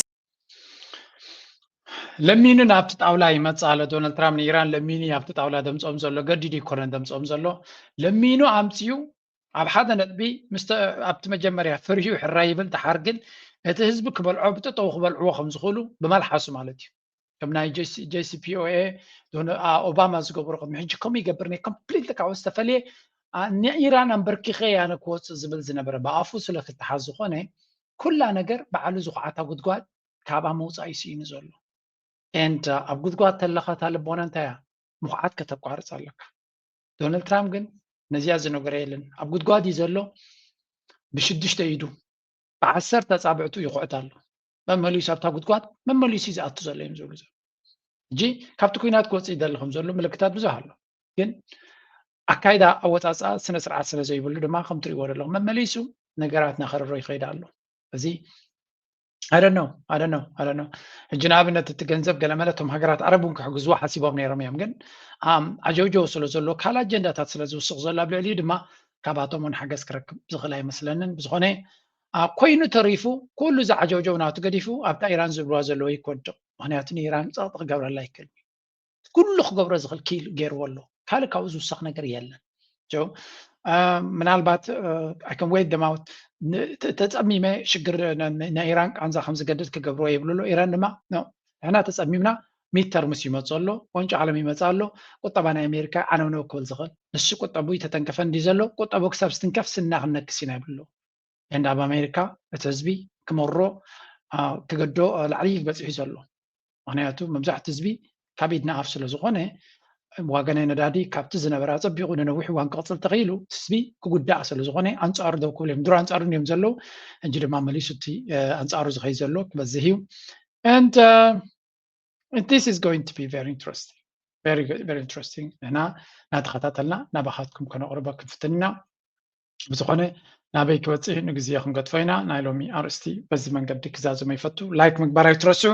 ለሚኑ ናብቲ ጣውላ ይመጽእ ኣሎ። ዶናልድ ትራምፕ ንኢራን ለሚኑ ኣብቲ ጣውላ ደምፅኦም ዘሎ፣ ገዲዱ ይኮነን ደምፅኦም ዘሎ፣ ለሚኑ ኣምፅኡ ኣብ ሓደ ነጥቢ ምስቲ ኣብቲ መጀመርያ ፍርሂ ሕራይ ይብል፣ ደሓር ግን እቲ ህዝቢ ክበልዖ ብጠጠው ክበልዕዎ ከም ዝኽእሉ ብመልሓሱ ማለት እዩ። ከም ናይ JCPOA ኦባማ ዝገብሮ ቅድሚ ሕጂ ከምኡ ይገብር ነ complete ካብ ዝተፈለየ ንኢራን ኣንበርኪኸ ያነ ክወፅእ ዝብል ዝነበረ ብኣፉ ስለ ክተሓዝ ዝኾነ ኩላ ነገር ባዕሉ ዝኹዓታ ጉድጓድ ካብኣ ምውፃእ እዩ ስኢኑ ዘሎ። And ኣብ ጉድጓድ ተለኻ እታ ልቦና እንታይ እያ? ምኹዓት ከተቋርፅ ኣለካ። ዶናልድ ትራምፕ ግን ነዚኣ ዝነገሮ የለን። ኣብ ጉድጓድ እዩ ዘሎ። ብሽዱሽተ ኢዱ ብዓሰርተ ኣፃብዕቱ ይኹዕት ኣሎ። መመሊሱ ኣብታ ጉድጓድ መመሊሱ እዩ ዝኣቱ ዘሎ እዮም ዝብሉ ዘሎ። ሕጂ ካብቲ ኩናት ክወፅእ ይደሊ ከም ዘሎ ምልክታት ብዙሕ ኣሎ። ግን ኣካይዳ ኣወፃፅኣ ስነ ስርዓት ስለ ዘይብሉ ድማ ከም ትሪእዎ ዘለኹም መመሊሱ ነገራት እናኸረሮ ይኸይድ ኣሎ። እዚ I don't know, I don't know, I don't know። ሕጂ ንኣብነት እቲ ገንዘብ ገለመለ እቶም ሃገራት ዓረብ እውን ክሕግዝዎ ሓሲቦም ነይሮም እዮም። ግን ዓጀውጀው ስለ ዘሎ ካልእ ኣጀንዳታት ስለ ዝውስኽ ዘሎ ኣብ ልዕሊኡ ድማ ካብኣቶም እውን ሓገዝ ክረክብ ዝኽእል ኣይመስለንን። ብዝኾነ ኮይኑ ተሪፉ ኩሉ እዚ ዓጀውጀው ናቱ ገዲፉ ኣብታ ኢራን ዝብልዋ ዘለዉ ይክወድቕ። ምክንያቱ ንኢራን ፀቕጢ ክገብረላ ኣይክእልን እዩ። ኩሉ ክገብሮ ዝኽእል ክኢሉ ገይርዎ ኣሎ። ካልእ ካብኡ ዝውሰኽ ነገር የለን። ምናልባት I can wait them out። ተፀሚመ ሽግር ናይ ኢራን ቃንዛ ከም ዝገድድ ክገብርዎ ይብሉ ኣሎ። ኢራን ድማ ንሕና ተፀሚምና ሚድ ተርምስ ይመፅ ኣሎ፣ ዋንጫ ዓለም ይመፅ ኣሎ፣ ቁጠባ ናይ ኣሜሪካ ዓነውነው ክብል ዝኽእል ንሱ ቁጠቡ ይተተንከፈ እንዲ ዘሎ ቁጠቡ ክሳብ ዝትንከፍ ስና ክንነክስ ኢና ይብሉ። And ኣብ ኣሜሪካ እቲ ህዝቢ ክመሮ ክገዶ ላዕሊ በፂሑ ዘሎ። ምክንያቱ መብዛሕቲ ህዝቢ ካብ ኢድ ንኣፍ ስለ ዝኾነ ዋጋ ናይ ነዳዲ ካብቲ ዝነበረ ኣፀቢቑ ንነዊሕ እዋን ክቕፅል ተኽኢሉ እቲ ህዝቢ ክጉዳእ ስለ ዝኾነ ኣንፃሩ ደው ክብል እዮም። ድሮ ኣንፃሩ እዮም ዘለዉ። ሕጂ ድማ መሊሱ እቲ ኣንፃሩ ዝኸይድ ዘሎ ክበዝሕ እዩ። And this is going to be very interesting, very interesting። ንሕና እናተኸታተልና ናባኻትኩም ከነቕርቦ ክንፍትን ኢና። ብዝኾነ ናበይ ክበፅሕ ንግዜ ክንገድፎ ኢና። ናይ ሎሚ ኣርእስቲ በዚ መንገዲ ክዛዘሞ ይፈቱ። ላይክ ምግባር ኣይትረስዑ።